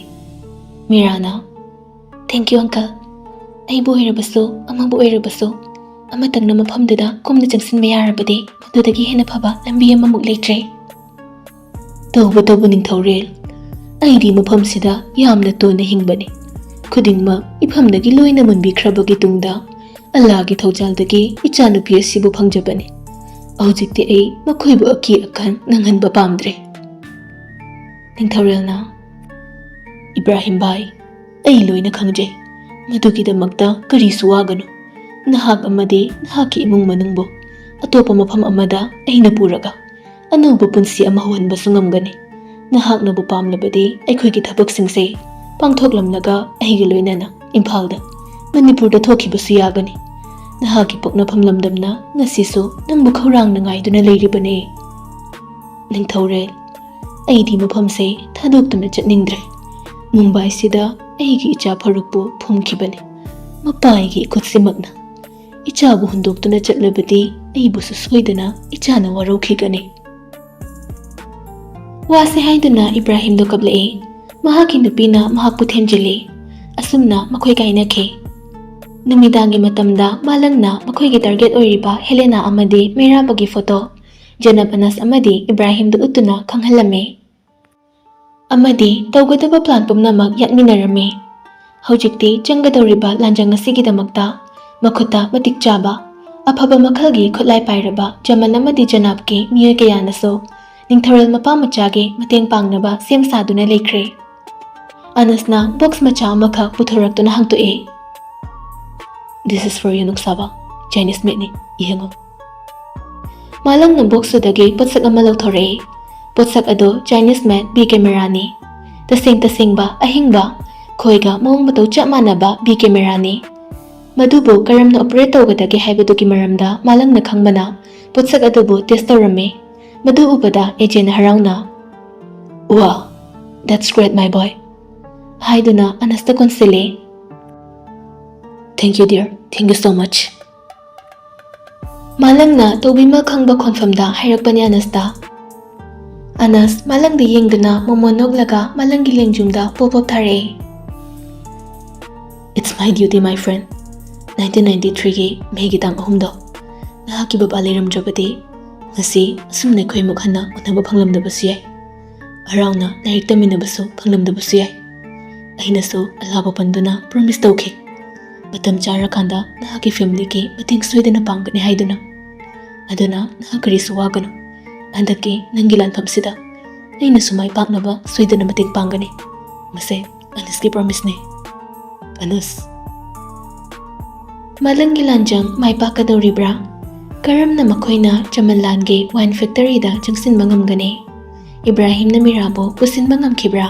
ꯃꯤꯔꯥꯅ, "Thank you, uncle꯫ ꯑꯩꯕꯨ ꯑꯣꯏꯔꯕꯁꯨ, ꯑꯃꯕꯨ ꯑꯣꯏꯔꯕꯁꯨ, ꯑꯃꯇꯪꯅ ꯃꯐꯝꯗꯨꯗ ꯀꯨꯝꯅ ꯆꯪꯁꯤꯟꯕ ꯌꯥꯔꯕꯗꯤ ꯃꯗꯨꯗꯒꯤ ꯍꯦꯟꯅ ꯐꯕ ꯂꯝꯕꯤ ꯑꯃꯃꯨꯛ ꯂꯩꯇ꯭ꯔꯦ꯫" "ꯇꯧꯕꯇꯕꯨ ꯅꯤꯡꯊꯧꯔꯦꯜ, ꯑꯩꯗꯤ ꯃꯐꯝꯁꯤꯗ ꯌꯥꯝꯅ ꯇꯣꯟꯅ ꯍꯤꯡꯕꯅꯤ꯫ ꯈꯨꯗꯤꯡꯃꯛ ꯏꯐꯝꯗꯒꯤ ꯂꯣꯏꯅ ꯃꯨꯟꯕꯤꯈ꯭ꯔꯕꯒꯤ ꯇꯨꯡꯗ ꯑꯜꯂꯥꯒꯤ ꯊꯧꯖꯥꯜꯗꯒꯤ ꯏꯆꯥꯅꯨꯄꯤ ꯑꯁꯤꯕꯨ ꯐꯪꯖꯕꯅꯤ꯫ ꯍꯧꯖꯤꯛꯇꯤ ꯑꯩ ꯃꯈꯣꯏꯕꯨ ꯑꯀꯤ ꯑꯈꯪ ꯅꯪꯍꯟꯕ ꯄꯥꯝꯗ꯭ꯔꯦ꯫" ꯅꯤꯡꯊꯧꯔꯦꯜꯅ, "ꯏꯕ꯭ꯔꯥꯍꯤꯝ ꯚꯥꯏ, ꯑꯩ ꯂꯣꯏꯅ ꯈꯪꯖꯩ꯫ ꯃꯗꯨꯒꯤꯗꯃꯛꯇ ꯀꯔꯤꯁꯨ ꯋꯥꯒꯅꯨ꯫ ꯅꯍꯥꯛ ꯑꯃꯗꯤ ꯅꯍꯥꯛꯀꯤ ꯏꯃꯨꯡ ꯃꯅꯨꯡꯕꯨ ꯑꯇꯣꯞꯄ ꯃꯐꯝ ꯑꯃꯗ ꯑꯩꯅ ꯄꯨꯔꯒ ꯑꯅꯧꯕ ꯄꯨꯟꯁꯤ ꯑꯃ ꯍꯧꯍꯟꯕꯁꯨ ꯉꯝꯒꯅꯤ꯫ ꯅꯍꯥꯛꯅꯕꯨ ꯄꯥꯝꯂꯕꯗꯤ ꯑꯩꯈꯣꯏꯒꯤ ꯊꯕꯛꯁꯤꯡꯁꯦ ꯄꯥꯡꯊꯣꯛꯂꯝꯂꯒ ꯑꯩꯒ ꯂꯣꯏꯅꯅ ꯏꯝꯐꯥꯜꯗ, ꯃꯅꯤꯄꯨꯔꯗ ꯊꯣꯛꯈꯤꯕꯁꯨ ꯌꯥꯒꯅꯤ꯫ ꯅꯍꯥꯛꯀꯤ ꯄꯣꯛꯅꯐꯝ ꯂꯝꯗꯝꯅ ꯉꯁꯤꯁꯨ ꯅꯪꯕꯨ ꯈꯧꯔꯥꯡꯅ ꯉꯥꯏꯗꯨꯅ ꯂꯩꯔꯤꯕꯅꯦ꯫" ꯅꯤꯡꯊꯧꯔꯦꯜ, ꯑꯩꯗꯤ ꯃꯐꯝꯁꯦ ꯊꯥꯗꯣꯛꯇꯨꯅ ꯆꯠꯅꯤꯡꯗ꯭ꯔꯦ꯫ ꯃꯨꯝꯕꯥꯏꯁꯤꯗ ꯑꯩꯒꯤ ꯏꯆꯥ ꯐꯔꯨꯛꯄꯨ ꯐꯨꯝꯈꯤꯕꯅꯤ, ꯃꯄꯥ ꯑꯩꯒꯤ ꯏꯈꯨꯠꯁꯤꯃꯛꯅ꯫ ꯏꯆꯥꯕꯨ ꯍꯨꯟꯗꯣꯛꯇꯨꯅ ꯆꯠꯂꯕꯗꯤ ꯑꯩꯕꯨꯁꯨ ꯁꯣꯏꯗꯅ ꯏꯆꯥꯅ ꯋꯥꯔꯧꯈꯤꯒꯅꯤ꯫ ꯋꯥꯁꯦ ꯍꯥꯏꯗꯨꯅ ꯏꯕ꯭ꯔꯥꯍꯤꯝꯗꯣ ꯀꯞꯂꯛꯏ꯫ ꯃꯍꯥꯛꯀꯤ ꯅꯨꯄꯤꯅ ꯃꯍꯥꯛꯄꯨ ꯊꯦꯝꯖꯤꯜꯂꯤ꯫ ꯑꯁꯨꯝꯅ ꯃꯈꯣꯏ ꯀꯥꯏꯅꯈꯤ꯫ ꯅꯨꯃꯤꯗꯥꯡꯒꯤ ꯃꯇꯝꯗ ꯃꯥꯂꯪꯅ ꯃꯈꯣꯏꯒꯤ target ꯑꯣꯏꯔꯤꯕ ꯍꯦꯂꯦꯅꯥ ꯑꯃꯗꯤ ꯃꯩꯔꯥꯕꯒꯤ photo, ꯖꯅꯕ ꯑꯅꯁ ꯑꯃꯗꯤ ꯏꯕ꯭ꯔꯥꯍꯤꯝꯗ ꯎꯠꯇꯨꯅ ꯈꯪꯍꯜꯂꯝꯃꯤ꯫ ꯑꯃꯗꯤ ꯇꯧꯒꯗꯕ plan ꯄꯨꯝꯅꯃꯛ ꯌꯥꯠꯃꯤꯟꯅꯔꯝꯃꯤ꯫ ꯍꯧꯖꯤꯛꯇꯤ ꯆꯪꯒꯗꯧꯔꯤꯕ ꯂꯥꯟꯖꯪ ꯑꯁꯤꯒꯤꯗꯃꯛꯇ ꯃꯈꯨꯠꯇ ꯃꯇꯤꯛ ꯆꯥꯕ, ꯑꯐꯕ ꯃꯈꯜꯒꯤ ꯈꯨꯠꯂꯥꯏ ꯄꯥꯏꯔꯕ ꯖꯃꯟ ꯑꯃꯗꯤ ꯖꯅꯥꯕꯀꯤ ꯃꯤꯑꯣꯏ ꯀꯌꯥꯅꯁꯨ ꯅꯤꯡꯊꯧꯔꯦꯜ ꯃꯄꯥ ꯃꯆꯥꯒꯤ ꯃꯇꯦꯡ ꯄꯥꯡꯅꯕ ꯁꯦꯝ ꯁꯥꯗꯨꯅ ꯂꯩꯈ꯭ꯔꯦ꯫ ꯑꯅꯁꯅ box ꯃꯆꯥ ꯑꯃꯈꯛ ꯄꯨꯊꯣꯔꯛꯇꯨꯅ ꯍꯥꯡꯗꯣꯛꯑꯦ꯫ "This is for you, ꯅꯨꯡꯁꯥꯕ꯫ Chinese made ꯅꯤ, ꯌꯦꯡꯉꯨ꯫" ꯃꯥꯂꯪꯅ box ꯑꯗꯨꯗꯒꯤ ꯄꯣꯠꯁꯛ ꯑꯃ ꯂꯧꯊꯣꯔꯛꯏ꯫ ꯄꯣꯠꯁꯛ ꯑꯗꯨ Chinese made ꯕꯤ camera ꯅꯤ꯫ ꯇꯁꯦꯡ ꯇꯁꯦꯡꯕ, ꯑꯍꯤꯡꯕ, ꯈꯣꯏꯒ ꯃꯑꯣꯡ ꯃꯇꯧ ꯆꯞ ꯃꯥꯟꯅꯕ ꯕꯤ camera ꯅꯤ꯫ ꯃꯗꯨꯕꯨ ꯀꯔꯝꯅ operate ꯇꯧꯒꯗꯒꯦ ꯍꯥꯏꯕꯗꯨꯒꯤ ꯃꯔꯝꯗ ꯃꯥꯂꯪꯅ ꯈꯪꯕꯅ ꯄꯣꯠꯁꯛ ꯑꯗꯨꯕꯨ test ꯇꯧꯔꯝꯃꯤ꯫ ꯃꯗꯨ ꯎꯕꯗ ꯑꯦꯖꯦꯅ ꯍꯔꯥꯎꯅ, "Wow, that's great, my boy," ꯍꯥꯏꯗꯨꯅ ꯑꯅꯁꯇ ꯀꯣꯟꯁꯤꯜꯂꯦ꯫ "Thank you, dear. Thank you so much." ꯃꯥꯂꯪꯅ ꯇꯧꯕꯤꯃ ꯈꯪꯕ ꯈꯣꯟꯐꯝꯗ ꯍꯥꯏꯔꯛꯄꯅꯤ ꯑꯅꯁꯇ꯫ ꯑꯅꯁ ꯃꯥꯂꯪꯗ ꯌꯦꯡꯗꯨꯅ ꯃꯣꯃꯣꯟ ꯅꯣꯛꯂꯒ ꯃꯥꯂꯪꯒꯤ ꯂꯦꯡꯖꯨꯝꯗ ꯄꯣꯞ ꯄꯣꯞ ꯊꯥꯔꯛꯑꯦ꯫ "It's my duty, my friend. Nineteen ninety-threeꯒꯤ ꯃꯦꯒꯤ ꯇꯥꯡ ꯑꯍꯨꯝꯗꯣ ꯅꯍꯥꯛꯀꯤ ꯕꯕꯥ ꯂꯩꯔꯝꯗ꯭ꯔꯕꯗꯤ ꯉꯁꯤ ꯑꯁꯨꯝꯅ ꯑꯩꯈꯣꯏ ꯑꯃꯨꯛ ꯍꯟꯅ ꯎꯅꯕ ꯐꯪꯂꯝꯗꯕꯁꯨ ꯌꯥꯏ꯫ ꯍꯔꯥꯎꯅ ꯂꯥꯏꯔꯤꯛ ꯇꯝꯃꯤꯟꯅꯕꯁꯨ ꯐꯪꯂꯝꯗꯕꯁꯨ ꯌꯥꯏ꯫ ꯑꯩꯅꯁꯨ ꯑꯜꯂꯥꯕꯨ ꯄꯟꯗꯨꯅ ꯄ꯭ꯔꯣꯃꯤꯁ ꯇꯧꯈꯤ, ꯃꯇꯝ ꯆꯥꯔꯀꯥꯟꯗ ꯅꯍꯥꯛꯀꯤ ꯐꯦꯃꯤꯂꯤꯒꯤ ꯃꯇꯦꯡ ꯁꯣꯏꯗꯅ ꯄꯥꯡꯒꯅꯤ ꯍꯥꯏꯗꯨꯅ꯫ ꯑꯗꯨꯅ ꯅꯍꯥꯛ ꯀꯔꯤꯁꯨ ꯋꯥꯒꯅꯨ꯫ ꯍꯟꯗꯛꯀꯤ ꯅꯪꯒꯤ ꯂꯥꯟꯐꯝꯁꯤꯗ ꯑꯩꯅꯁꯨ ꯃꯥꯏ ꯄꯥꯛꯅꯕ ꯁꯣꯏꯗꯅ ꯃꯇꯦꯡ ꯄꯥꯡꯒꯅꯤ꯫ ꯃꯁꯦ ꯑꯅꯁꯀꯤ ꯄ꯭ꯔꯣꯃꯤꯁꯅꯤ꯫ ꯑꯅꯁ꯫ ꯃꯥꯂꯪꯒꯤ ꯂꯥꯟꯖꯪ ꯃꯥꯏ ꯄꯥꯛꯀꯗꯧꯔꯤꯕ꯭ꯔꯥ? ꯀꯔꯝꯅ ꯃꯈꯣꯏꯅ ꯆꯃꯟꯂꯥꯟꯒꯤ ꯋꯥꯏꯟ ꯐꯦꯛꯇꯔꯤꯗ ꯆꯪꯁꯤꯟꯕ ꯉꯝꯒꯅꯤ? ꯏꯕ꯭ꯔꯥꯍꯤꯝꯅ ꯃꯤꯔꯥꯕꯨ ꯄꯨꯁꯤꯟꯕ ꯉꯝꯈꯤꯕ꯭ꯔꯥ?